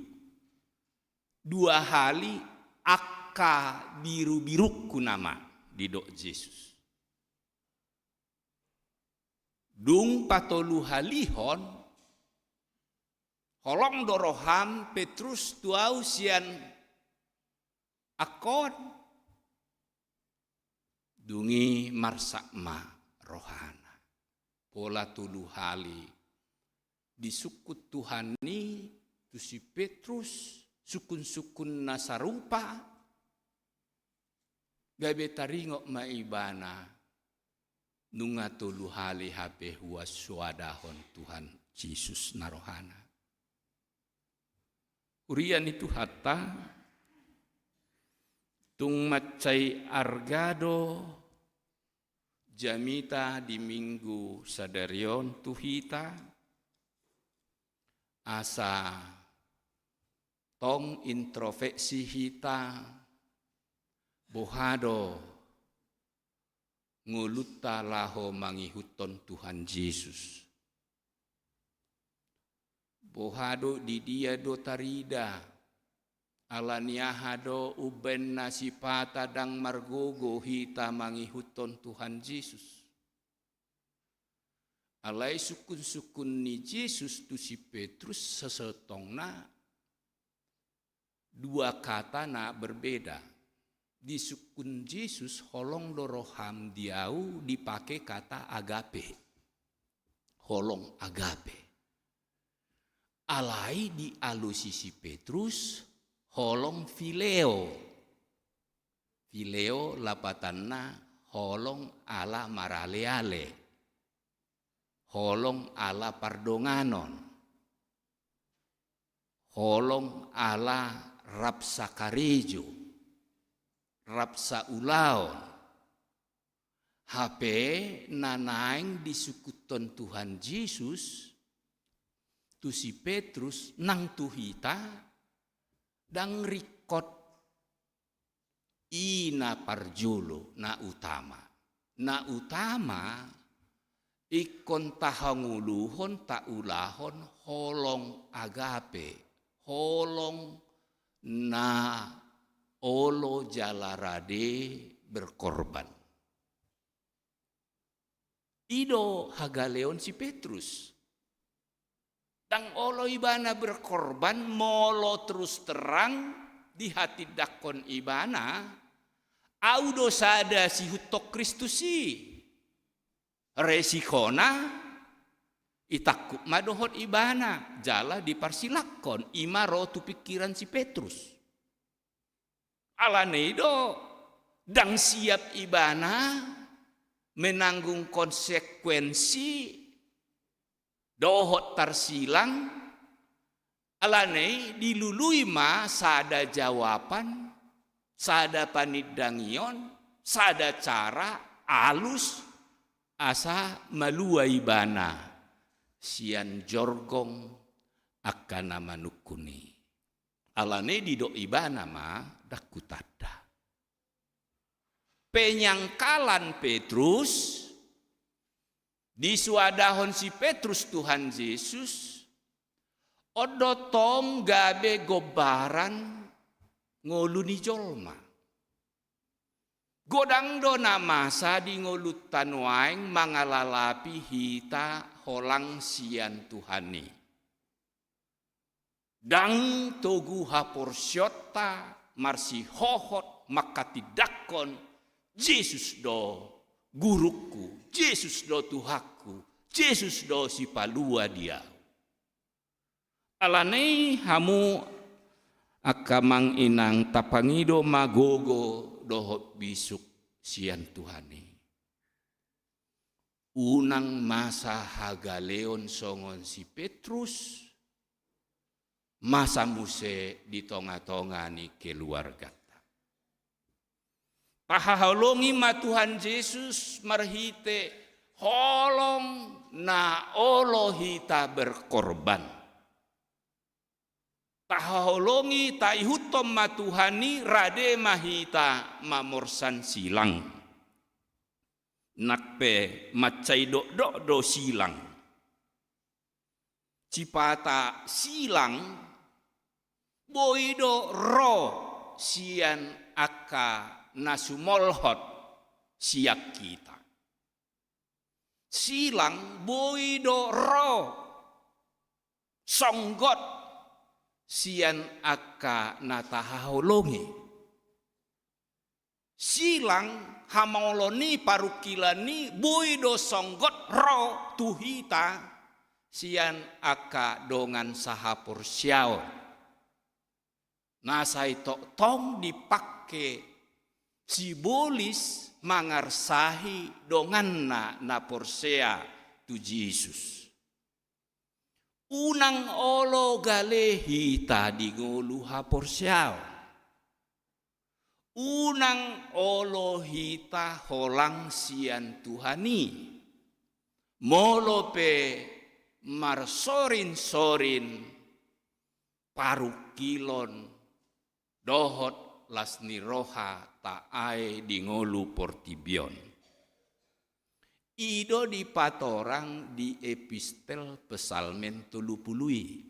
Dua hali, angka birubirungku nama, didok Jesus. Dung patoluhalihon, holong do roham Petrus tu ahu sian angka on? Dung i marsak ma rohana. Pola tolu hali disungkun Tuhan i tu si Petrus, sungkunsungkun na sarupa, gabe taringot ma ibana, nunga tolu hali hape huasoadahon Tuhan Jesus na rohana. Huria ni Tuhanta, tung mansai arga do Jamita di Minggu sadari on tu hita, asa tong introspeksi hita, boha do ngolunta laho mangihuthon Tuhan Jesus. Boha do, di dia do tarida, ala ni aha do umbaen na sipata ndang margogo hita mangihuthon Tuhan Jesus. Alai sungkun-sungkun ni Jesus tu si Petrus sasintongna dua kata na berbeda. Di sungkun Jesus, holong do roham di ahu, dipake kata agape. Holong agape. Alai dialusi si Petrus, holong phileo. Phileo lapatanna holong ala marale-ale. Holong ala pardonganon. Holong ala rap sakarejo, rap saulaon. Hape na naeng disungkunhon Tuhan Jesus tu si Petrus nang tu hita, ndang ringkot. I na parjolo, na utama. Na utama, ingkon tahangoluhon, taulahon holong agape, holong na olo jala rade berkorban. I do hagaleon si Petrus. Ndang olo ibana berkorban molo terus terang dihatindangkon ibana, ahu do sada siihuthon Kristus i. Resiko na itangkup ma dohot ibana, jala diparsilangkon, i ma ro tu pingkiran si Petrus. Alani do, ndang siap ibana menanggung konsekuensi dohot tarsilang, alani dilului ma sada jawaban, sada panindangion, sada cara alus asa malua ibana sian jorgong angka na manungkun i. Alani didok ibana ma, ndang hutanda. Penyangkalan Petrus, disoadahon si Petrus Tuhan Jesus, on do tong gabe gombaran ngolu ni jolma. Godang do na masa di ngolunta nuaeng mangalalapi hita holang sian Tuhan i. Ndang togu haporseaonta marsihohot manghatindangkon, Jesus do gurungku, Jesus do Tuhanku, Jesus do sipalua di ahu. Alani hamu angka amang inang, tapangido ma gogo dohot bisuk sian Tuhan i. Unang masa hagaleon songon si Petrus, masa muse di tonga-tonga ni keluarganta. Tahaholongi ma Tuhan Jesus marhite holong na olo hita berkorban. Tahaholongi, taihuthon ma Tuhan i, rade ma hita mamorsan silang. Nang pe mansai dokdok do silang. Sipata silang boi do ro sian angka na sumolhot sian hita. Silang boi do ro songgot sian angka na tahaholongi. Silang, hamaolon i, parungkilon i boi do songgot ro tu hita sian angka dongan sahaporseaon. Na sai tongtong dipangke sibolis mangarsahi donganna na porsea tu Jesus. Unang olo gale hita di ngolu haporseaon. Unang olo hita holang sian Tuhan i, molo pe marsorinsorin parungkilon dohot las ni roha ta ae di ngolu portibi on. I do dipatorang di epistel Psalmen tolu pulu i.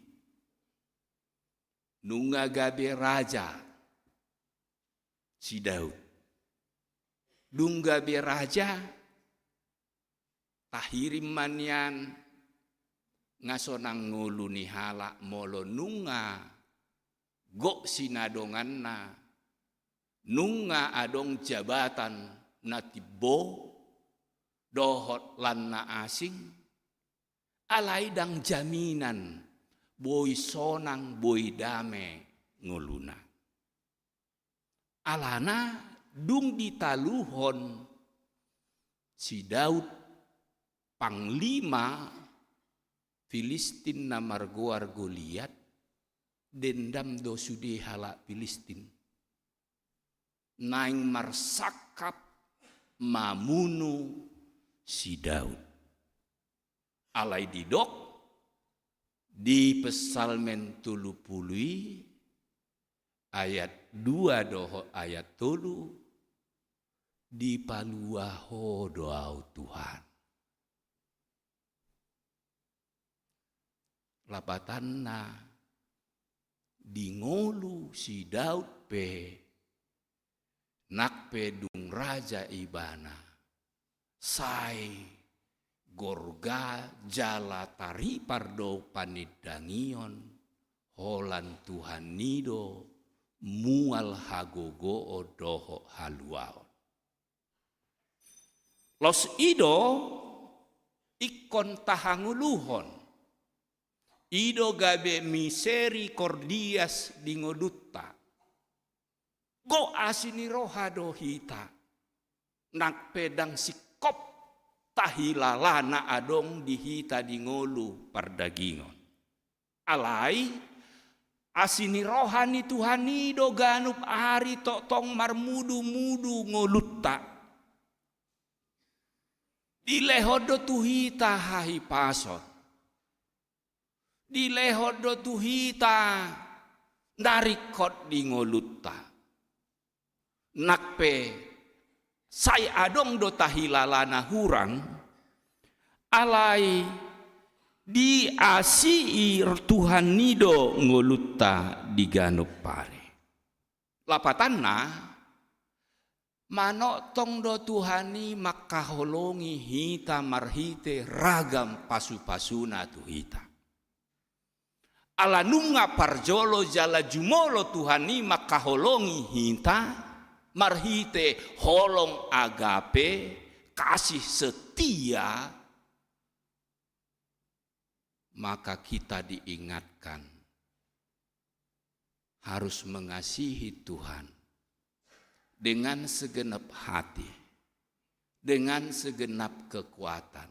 Nunga gabe raja si Daud. Dung gabe raja, tahirim ma nian, nga sonang ngolu ni halak molo nunga gok sinadonganna, nunga adong jabatan na timbo dohot lan na asing, alai ndang jaminan boi sonang, boi dame ngoluna. Alana dung ditaluhon si Daud panglima Filistin na margoar Goliat, dendam do sude halak Filistin. Naeng marsangkap mamunu si Daud. Alai didok di Psalmen tolu pulu i ayat dua dohot ayat tolu, dipalua Ho do ahu Tuhan. Lapatanna, di ngolu si Daud pe, nang pe dung raja ibana, sai gorga jala taripar do panindangion, holan Tuhan i do mual hagogoon dohot haluaon. Laos i do ingkon tahangoluhon. I do gabe miserikordias di ngolunta. Gok asi ni roha do hita. Nang pe ndang singkop tahilala na adong di hita di ngolu pardagingon. Alai, asi ni roha ni Tuhan i do ganup ari tongtong marmudumudu ngolunta. Dilehon do tu hita hahipason. Dilehon do tu hita na ringkot di ngolunta. Nang pe sai adong do tahilala na hurang, alai diasii Tuhan i do ngolunta di ganup ari. Lapatanna, manongtong do Tuhan i mangkaholongi hita marhite ragam pasupasuna tu hita. Ala nunga parjolo jala jumolo Tuhan i mangkaholongi hita marhite holong agape, kasih setia, maka kita diingatkan harus mengasihi Tuhan dengan segenap hati, dengan segenap kekuatan,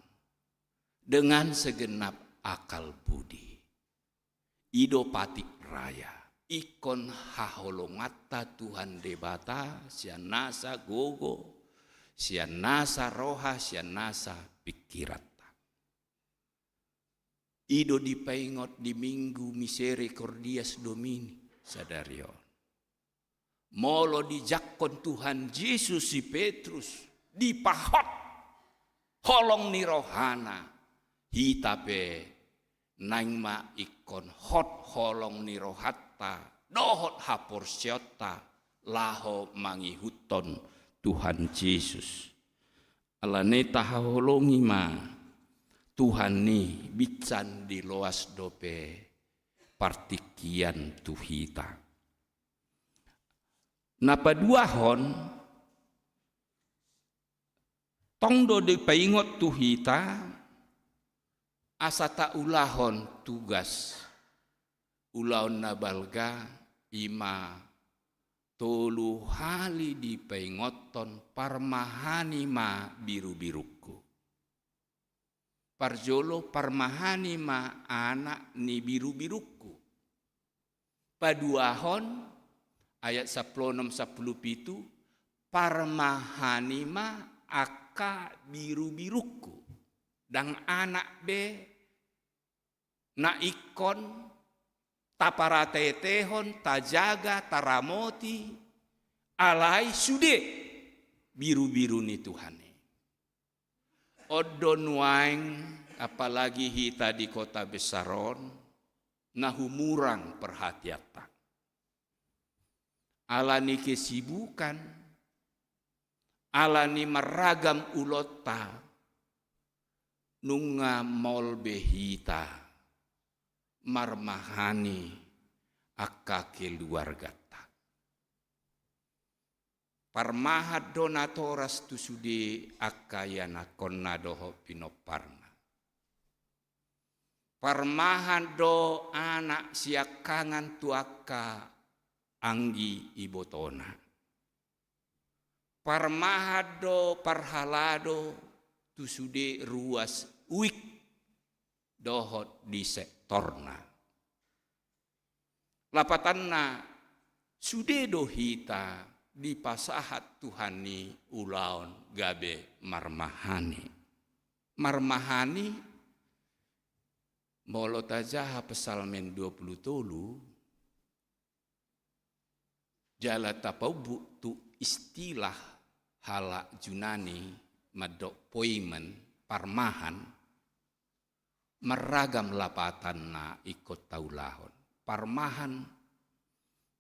dengan segenap akal budi. I do patik raya, ingkon haholonganta Tuhan Debata sian nasa gogo, sian nasa roha, sian nasa pingkiranta. I do dipaingot di Minggu Misericordias Domini sadari on. Molo dijangkon Tuhan Jesus si Petrus, dipahot holong ni rohana, hita pe naeng ma ingkon hot holong ni rohanta dohot haporseaonta laho mangihuthon Tuhan Jesus. Alani i tahaholongi ma Tuhan i, binsan diloas dope partingkian tu hita. Na paduahon, tong do dipaingot tu hita asa taulahon tugas, ulaon na balga, i ma tolu hali dipaingothon parmahani ma birubirungku. Parjolo, parmahani ma anak ni birubirungku. Paduahon, Ayat sampulu onom, sampulu pitu, parmahan i ma angka birubirungku. Ndang anak be na ingkon taparateatehon, tajaga, taramoti, alai sude birubiru ni Tuhan i. On do nuaeng, apalagi hita di kota besar on, na humurang perhatianta. Ala ni kesibukan, ala ni marragam ulaonta, nunga maol be hita marmahani angka keluarganta. Parmahan do natoras tu sude angka ianakhonna dohot pinomparna. Parmahan do anak siangkangan tu angka anggi ibotona. Parmahan do parhalado tu sude ruas uik dohot di sektorna. Lapatanna, sude do hita dipasahat Tuhan i ulaon gabe marmahani. Marmahani, molo tajaha Psalmen dua pulu tolu, jala tapaumbuk tu istilah halak Junani mandok poimen, parmahan, marragam lapatanna ingkon taulahon. Parmahan,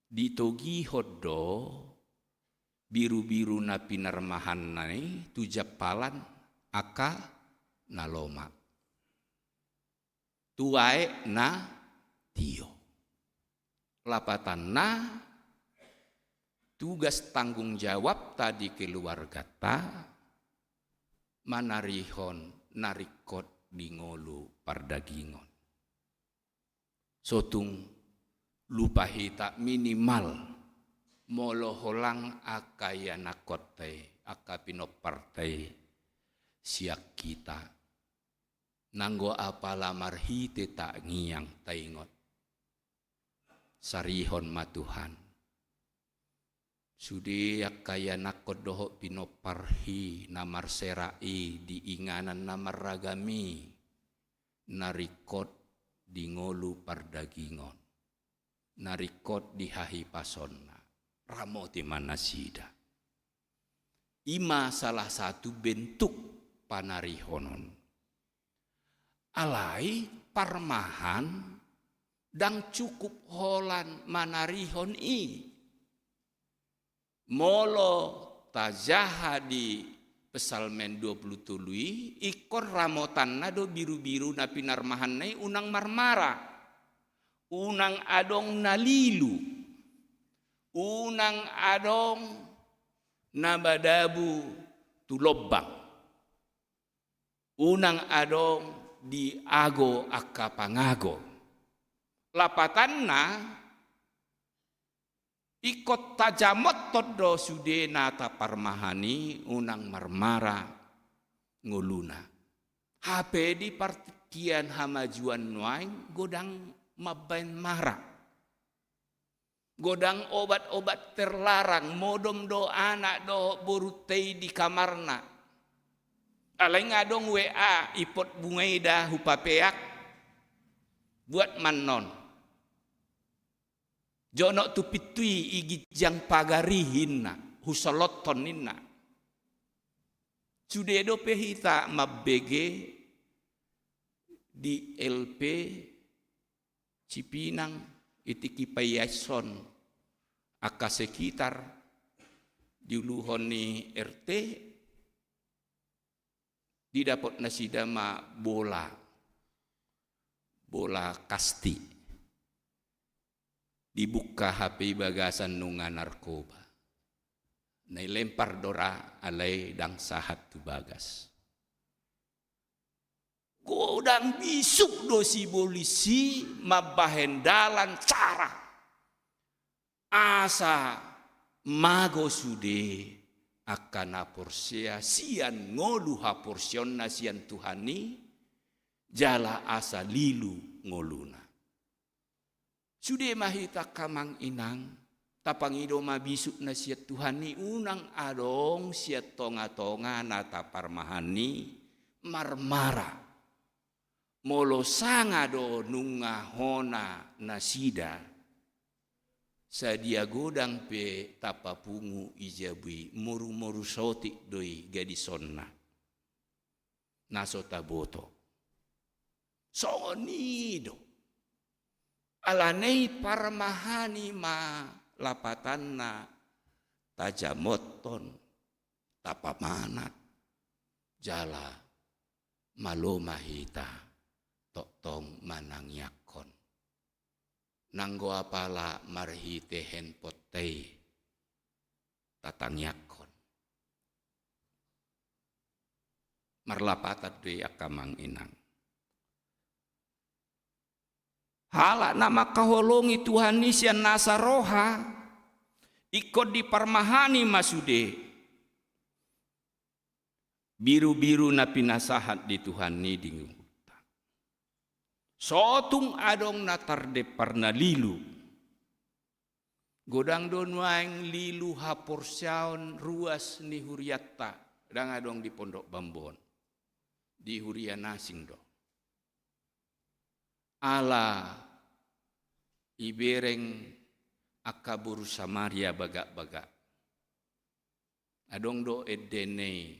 ditogihon do birubiru na pinarmahanna i tu jampalan angka na lomak, tu aek na tio. Lapatanna, tugas tanggung jawabta di keluarganta manarihon na ringkot di ngolu pardagingon. So tung lupa hita, minimal molo holan angka ianakhonta i, angka pinomparta i sian hita. Nanggo apala marhite tangiang taingot, sarihon ma Tuhan. Sude angka ianakhon dohot pinompar i na marserak i di inganan na marragam i, na ringkot di ngolu pardagingon, na ringkot di hahipasonna, ramoti ma nasida. I ma salah satu bentuk panarihonon. Alai parmahan ndang cukup holan manarihon i. Molo tajaha di Psalmen dua pulu tolu i, ingkon ramotanna do birubiru na pinarmahanna i unang marmara, unang adong na lilu, unang adong na madabu tu lombang, unang adong diago angka pangago. Lapatanna, ingkon tajamothon do sude na taparmahan i unang marmara ngoluna. Hape di partingkian hamajuon nuaeng godang mambaen mara. Godang obat-obat terlarang, modom do anak dohot borunta i di kamarna. Alai nga adong W A, ipot bunga i da hupapeak, buat ma annon. Jonok tu pintu i, i ginjang pagar i inna, husolothon ninna. Sude dope hita mambege di L P Cipinang, i tingki paiashon angka sekitar, diuluhon ni R T, didapot nasida ma bola, bola kasti. Dibuka hape i bagasan nunga narkoba. Na dilempar do ra alai ndang sahat tu bagas. Godang bisuk do sibolis i mambahen dalan cara asa mago sude angka na porsea sian ngolu haporseaonna sian Tuhan i, jala asa lilu ngoluna. Sude ma hita angka amang inang, Tapangido ma bisuk na sian Tuhan i, unang adong sian tonga-tonga na taparmahan i marmara. Molo sanga do nunga hona nasida, sadia godang pe tapapungu i jabu i, moru-moru sotik do i gadisonna. Na so taboto. Songon i do. Alani i parmahan i ma lapatanna tajamothon, tapamanat, jala malo ma hita tongtong manangiangkon. Nanggo apala marhite handphoneta i tatangiangkon. Marlapatan do i angka amang inang. Halak na mangkaholongi Tuhan i sian nasa roha, ingkon diparmahan i ma sude birubiru na pinasahat ni Tuhan i di ngolunta. So tung adong na tardempar na lilu. Godang do nuaeng lilu haporseaon ruas ni hurianta, ndang adong di Pondok Bambu on. Di huria na asing do. Ala ibereng angka boru Samaria bagak-bagak. Adong do endena i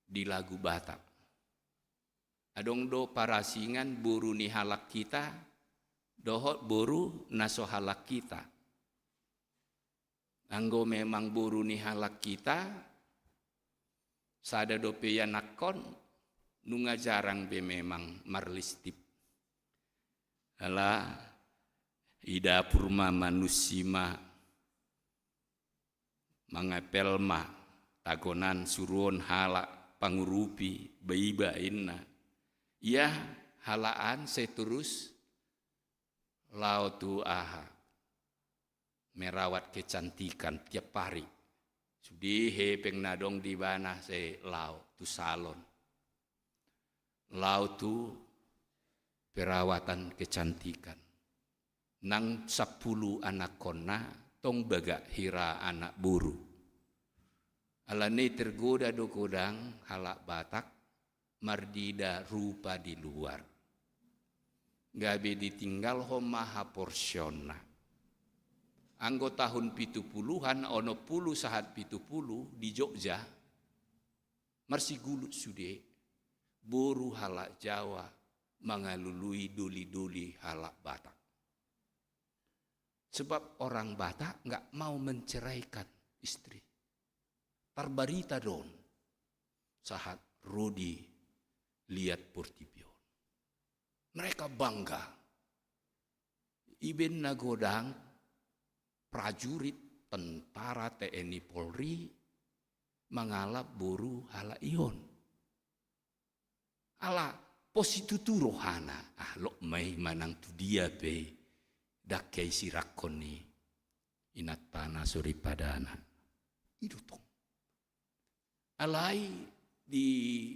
di lagu Batak. Adong do parasingan boru ni halak hita dohot boru na so halak hita. Anggo memang boru ni halak hita, sada dope ianakhon, nunga jarang be memang marlistip. Ala i dapur ma manunsi ma, mangepel ma, tagonan suruon halak pangurupi, baiba inna. Ia halak an sai torus laho tu aha, merawat kecantikan tiap hari. Sude hepeng na adong di ibana sai laho tu salon. Laho tu perawatan kecantikan. Nang sampulu anakhonna tong bagak hira anak boru. Alani i tergoda do godang halak Batak mardida rupa di luar. Gabe ditinggalhon ma haporseaonna. Anggo tahun pitu puluhan, onom pulu sahat pitu pulu di Jogja, marsigulut sude boru halak Jawa mangalului doli-doli halak Batak. Sebab orang Batak nggak mau menceraikan istri. Tarbarita do on sahat ro di liat portibi on. Mereka bangga. Ibaen na godang prajurit, tentara, T N I, Polri mangalap boru halak i on. Ala pos situtu rohana, ah, lok ma i manang tu dia pe i, ndang hea i sirangkon ni inanta na soripadana. I do tong. Alai di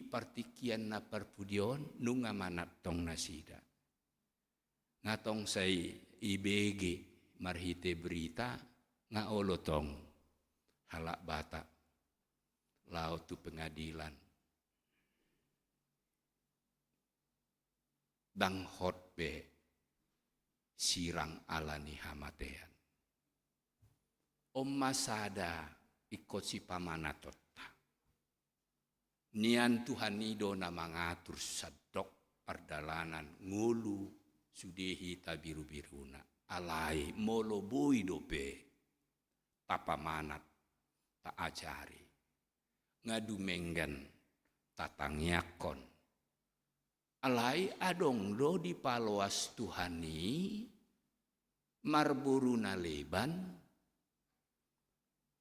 partingkian na parpudi on nunga manat tong nasida. Nga tong sai ibege marhite berita, nga olo tong halak Batak laho tu pengadilan. Ndang hot be sirang ala ni hamatean. On ma sada ingkon sipamanatonta. Nian Tuhan i do na mangatur sandok pardalanan ngolu sude hita birubiruna. Alai molo boi dope tapamanat, taajari, nga dumenggan tatangiangkon. Alai adong do dipaloas Tuhan i marboru na leban,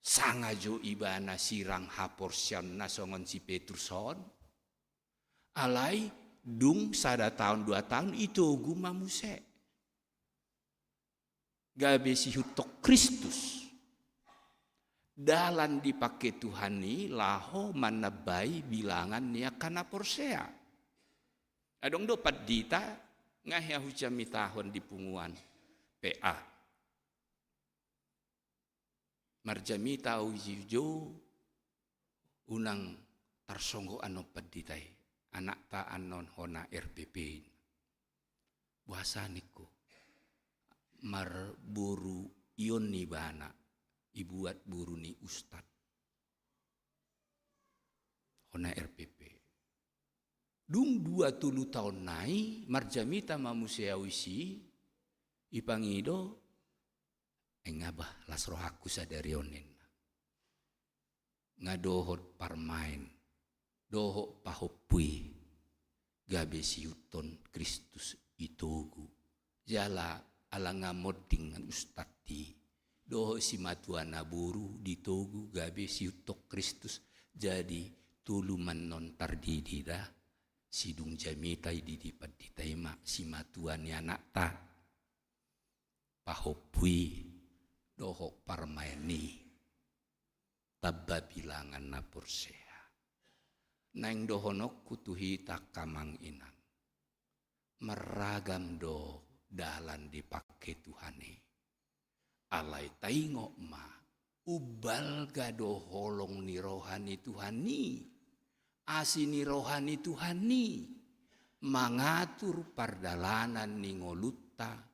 sanga jo ibana sirang haporseaonna songon si Petrus on. Alai dung sada taon dua taon itogu ma muse. Gabe sihuthon Kristus. Dalan dipake Tuhan i laho manambai bilangan ni angka na porsea. Adong do pandita, nga hea hujamitahon di punguan P A. Marjamita au disi jo, unang tarsonggot annon pandita i, anakta annon hona R P P. Boasa ningku, marboru ion ni ibana, ibuat boru ni ustad. Hona R P P. Dung dua tolu taon nai, marjamita ma muse au disi, ipangido, ai nga bah las rohangku sadari on ninna. Nga dohot parmaen, dohot pahompu i, gabe siuthon Kristus i togu. Jala ala nga monding ustad i, dohot simatua na boru ditogu gabe siuthon Kristus, jadi tolu ma annon tardidi da, sidung jamita i didi pandita i ma simatua ni anakta, pahompu i, dohot parmaen i. Tamba bilangan na porsea. Naeng dohononku tu hita angka amang inang. Marragam do dalan dipangke Tuhan i. Alai taingot ma, umbalga do holong ni roha ni Tuhan i. Asi ni roha ni Tuhan i. Mangatur pardalanan ni ngolunta.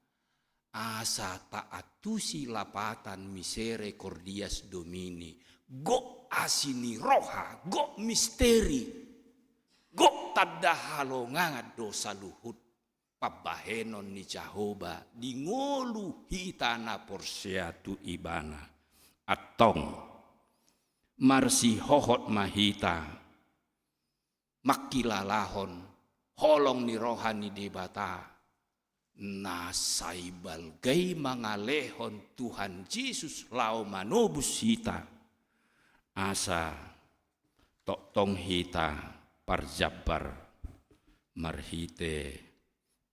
Asa taantusi lapatan misericordias Domini, gok asi ni roha, gok misteri, gok tanda halongangan do saluhut pambahenon ni Jahowa di ngolu hita na porsea tu Ibana. Antong, marsihohot ma hita mangkilalahon holong ni roha ni Debata, na sai balga i mangalehon Tuhan Jesus laho manobus hita, asa tongtong hita parjambar marhite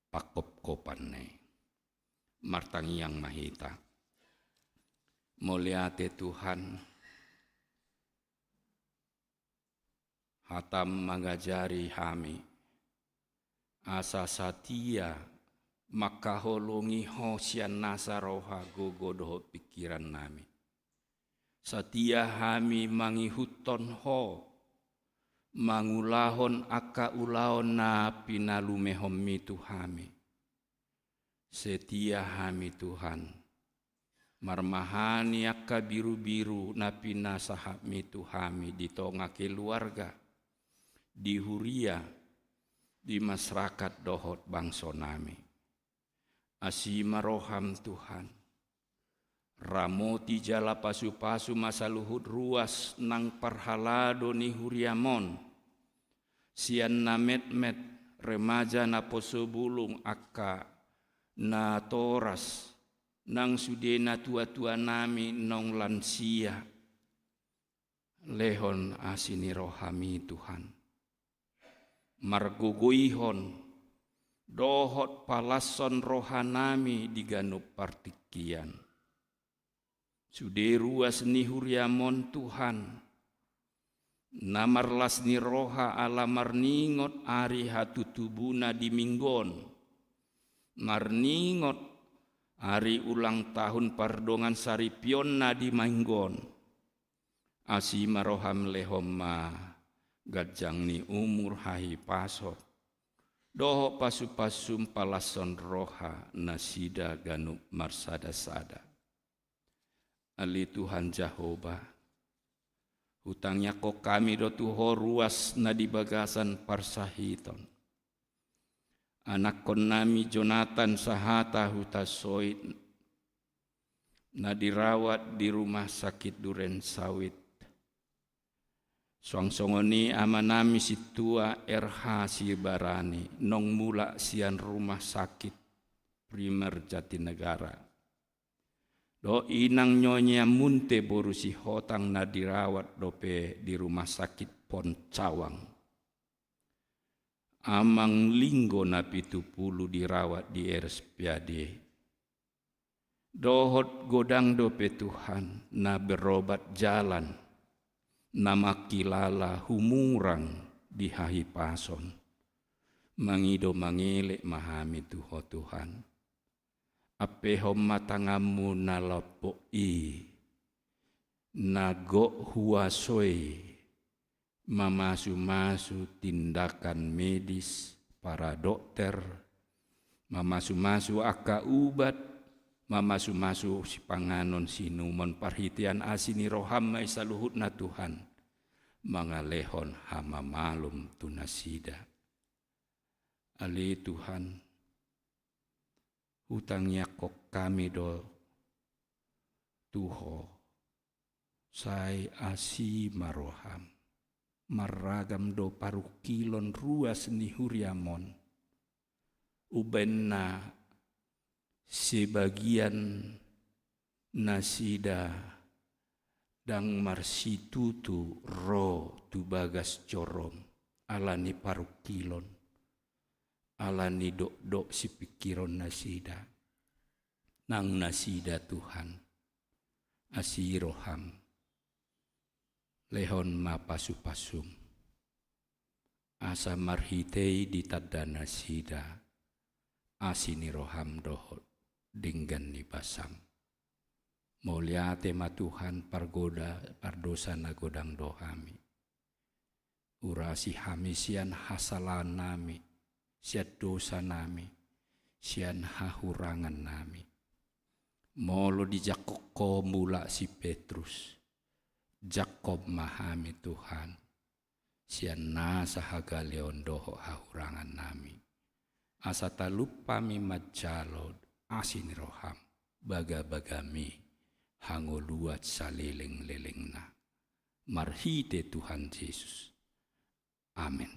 pangkopkopan i. Martangiang ma hita. Mauliate Tuhan, hatam mangajari hami, asa satia mangkaholongi Ho sian nasa roha, gogo dohot pingkiran nami. Satia hami mangihuthon Ho, mangulahon angka ulaon na pinalumehonmi tu hami. Setia hami Tuhan, marmahani angka birubiru na pinasahatmi tu hami di tonga keluarga, di huria, di masyarakat dohot bangso nami. Asi ma roham Tuhan, ramoti jala pasupasu ma saluhut ruas nang parhalado ni huriam on, sian na metmet, remaja, naposobulung, angka natoras, nang sude natuatua nami naung lansia. Lehon asi ni rohami Tuhan, margogoihon dohot palashon roha nami di ganup partingkian. Sude ruas ni huriam on Tuhan, na marlas ni roha ala marningot ari hatutubuna di Minggu on, marningot ari ulang tahun pardongansaripeonna di Minggu on. Asi ma roham, lehon ma ganjang ni umur, hahipason dohot pasupasum palashon roha nasida ganup marsadasada. Ale Tuhan Jahowa, hutangiangkon hami do tu Ho ruas na di bagasan parsahiton. Anakkon nami Jonathan sahata Hutasoit na dirawat di Rumah Sakit Duren Sawit. Suang songon i ama nami sintua R H Sibarani naung mulak sian Rumah Sakit Primer Jatinegara. Dohot inang Nyonya Munte boru Sihotang na dirawat dope di Rumah Sakit Pon Cawang. Amang Linggo na pitu pulu dirawat di R S P A D. Dohot godang dope Tuhan na berobat jalan, na mangkilala humurang di hahipason. Mangido mangelek ma hami tu Ho Tuhan. Ampehon ma tanganmu na lambok i, na gok huaso i, mamasumasu tindakan medis, para dokter, mamasumasu angka ubat, mamasumasu sipanganon siinumon, parhitean asi ni roham ma i saluhutna Tuhan, mangalehon hamamalum tu nasida. Ale Tuhan, hutangiangkon hami do tu Ho, sai asi ma roham. Marragam do parungkilon ruas ni huriam on. Umbaen na sebagian nasida ndang marsitutu ro tu bagas jorom, ala ni parungkilon, ala ni dokdok sipingkiron nasida. Nang nasida Tuhan, asi roham, lehon ma pasupasum, asa marhite i ditanda nasida asi ni roham dohot denggan ni basam. Mauliate ma Tuhan, pargoda, pardosa na godang do hami. Urasi hami sian hasalaannami, sian dosanami, sian hahurangannami. Molo dijangkon Ho mulak si Petrus, jangkon ma hami Tuhan, sian nasa hagaleon dohot hahurangannami. Asa talup hami manjalo asi ni roham, bagabagami hangoluan salelenglelengna. Marhite Tuhan Jesus. Amen.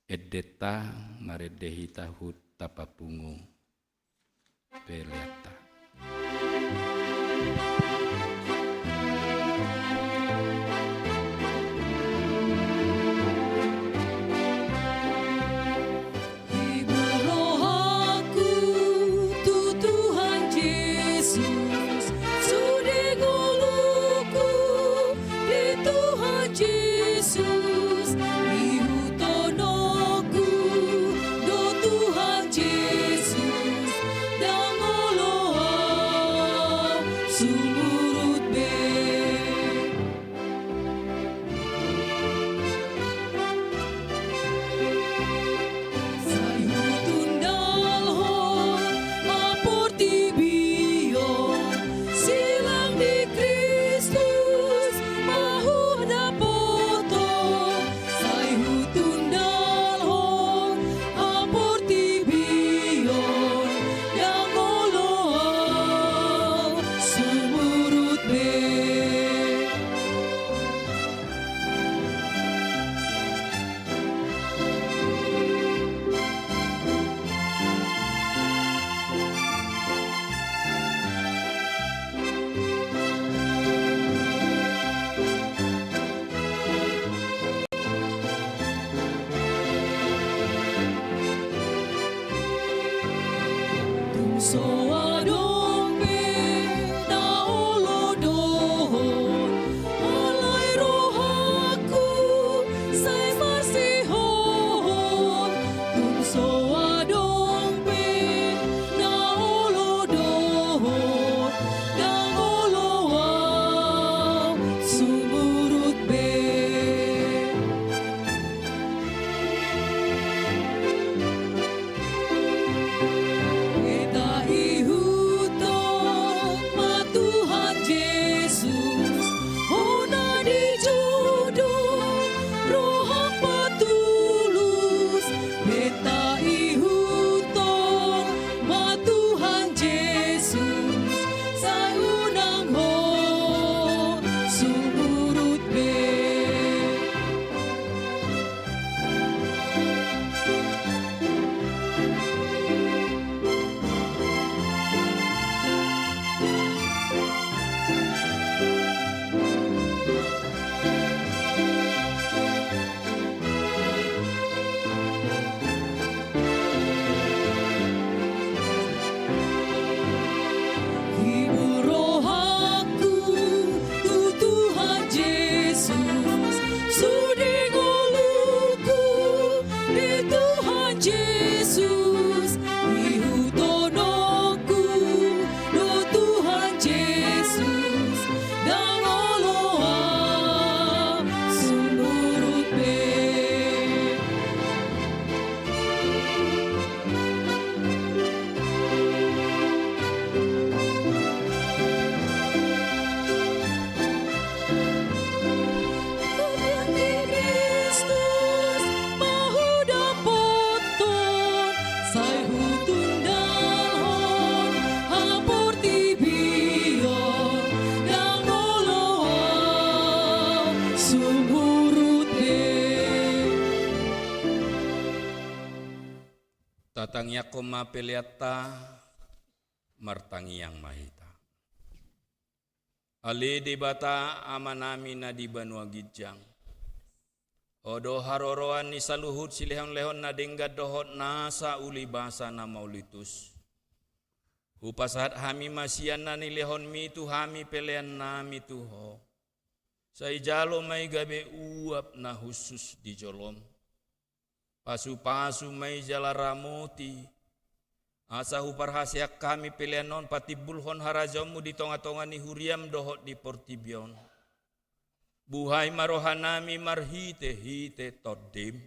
Endenta, marende hita huhut tapapungu peleanta. Hibul rohangku tu Tuhan Jesus, sude ngolungku di Tuhan Jesus, ihuthononku do Tuhan Jesus, ndang olo au sumurut be. Sai hutundalhon ma portibi on, silang di Kristus ma hudapothon. Sai hutundalhon ma portibi on, ndang olo au sumurut be. Tung so adong pe na olo dohot, alai rohangku sai marsihohot. Tung so adong pe na olo dohot, ndang olo au sumurut be. Hita i Tangiangkon ma peleanta, martangiang ma hita. Ale Debata Amanami na di banua ginjang, Ho do haroroan ni saluhut silehonlehon na denggan dohot nasa uli basa na mauliutus. Hupasahat hami ma sian na nilehonMi tu hami peleannami tu Ho. Sai jalo ma i gabe uap na hushus di jolom. Pasupasu ma i jala ramoti, asa huparhaseang hami pelean on patimbulhon harajaonMu di tongatonga ni huriaM dohot di portibi on. Buhai ma rohanami marhitehite TondiM,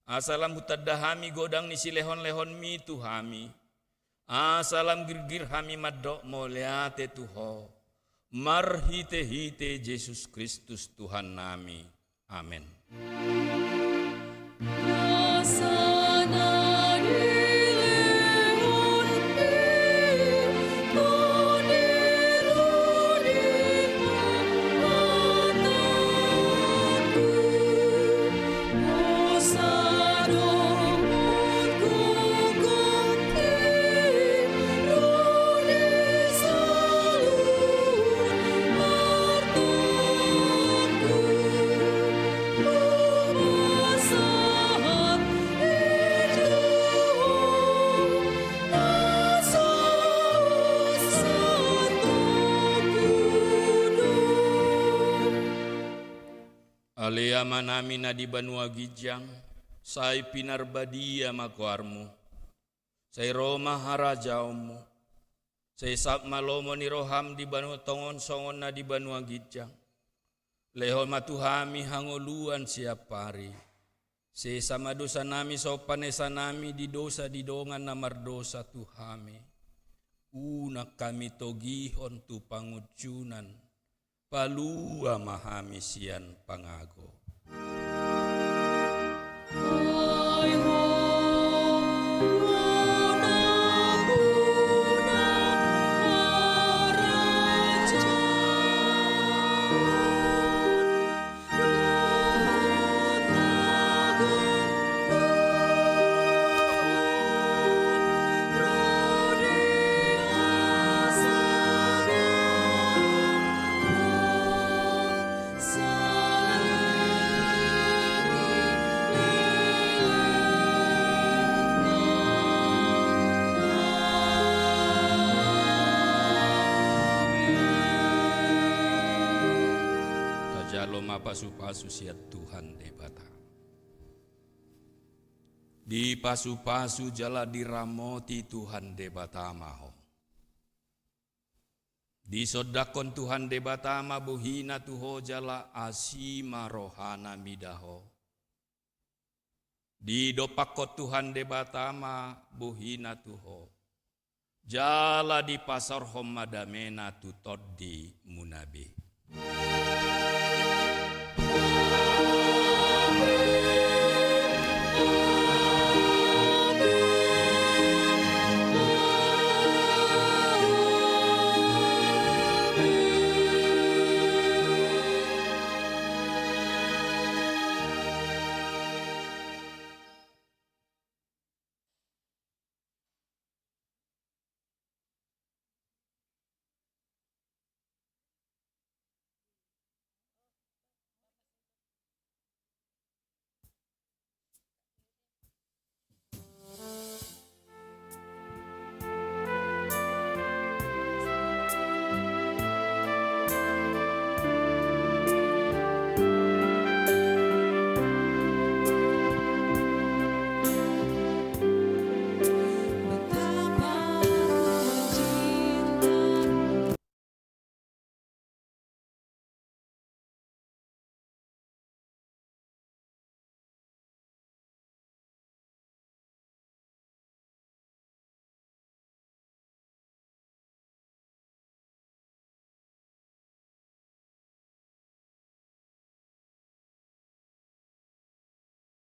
asa lam hutanda hami godang ni silehonlehonMi tu hami, asa lam girgir hami mandok mauliate tu Ho, marhitehite Jesus Kristus Tuhannami. Amen. Ale Amanami na di banua ginjang, sai pinarbadia ma goarMu. Sai ro ma harajaonMu. Sai saut ma lomo ni rohaM di banua tonga on songon na di banua ginjang. Lehon ma tu hami hangoluan siapari. Sesa ma dosanami songon panesanami di dosa di dongan na mardosa tu hami. Unang hami togihon tu pangunjunan. Palua ma hami sian pangago. Tajalo ma pasupasu sian Tuhan Debata. Dipasupasu jala diramoti Tuhan Debata ma ho. Disondangkon Tuhan Debata ma bohiNa tu ho jala asi ma rohaNa mida ho. Didompakkon Tuhan Debata ma bohiNa tu ho. Jala dipasaorhon ma dameNa tu tondimuna be.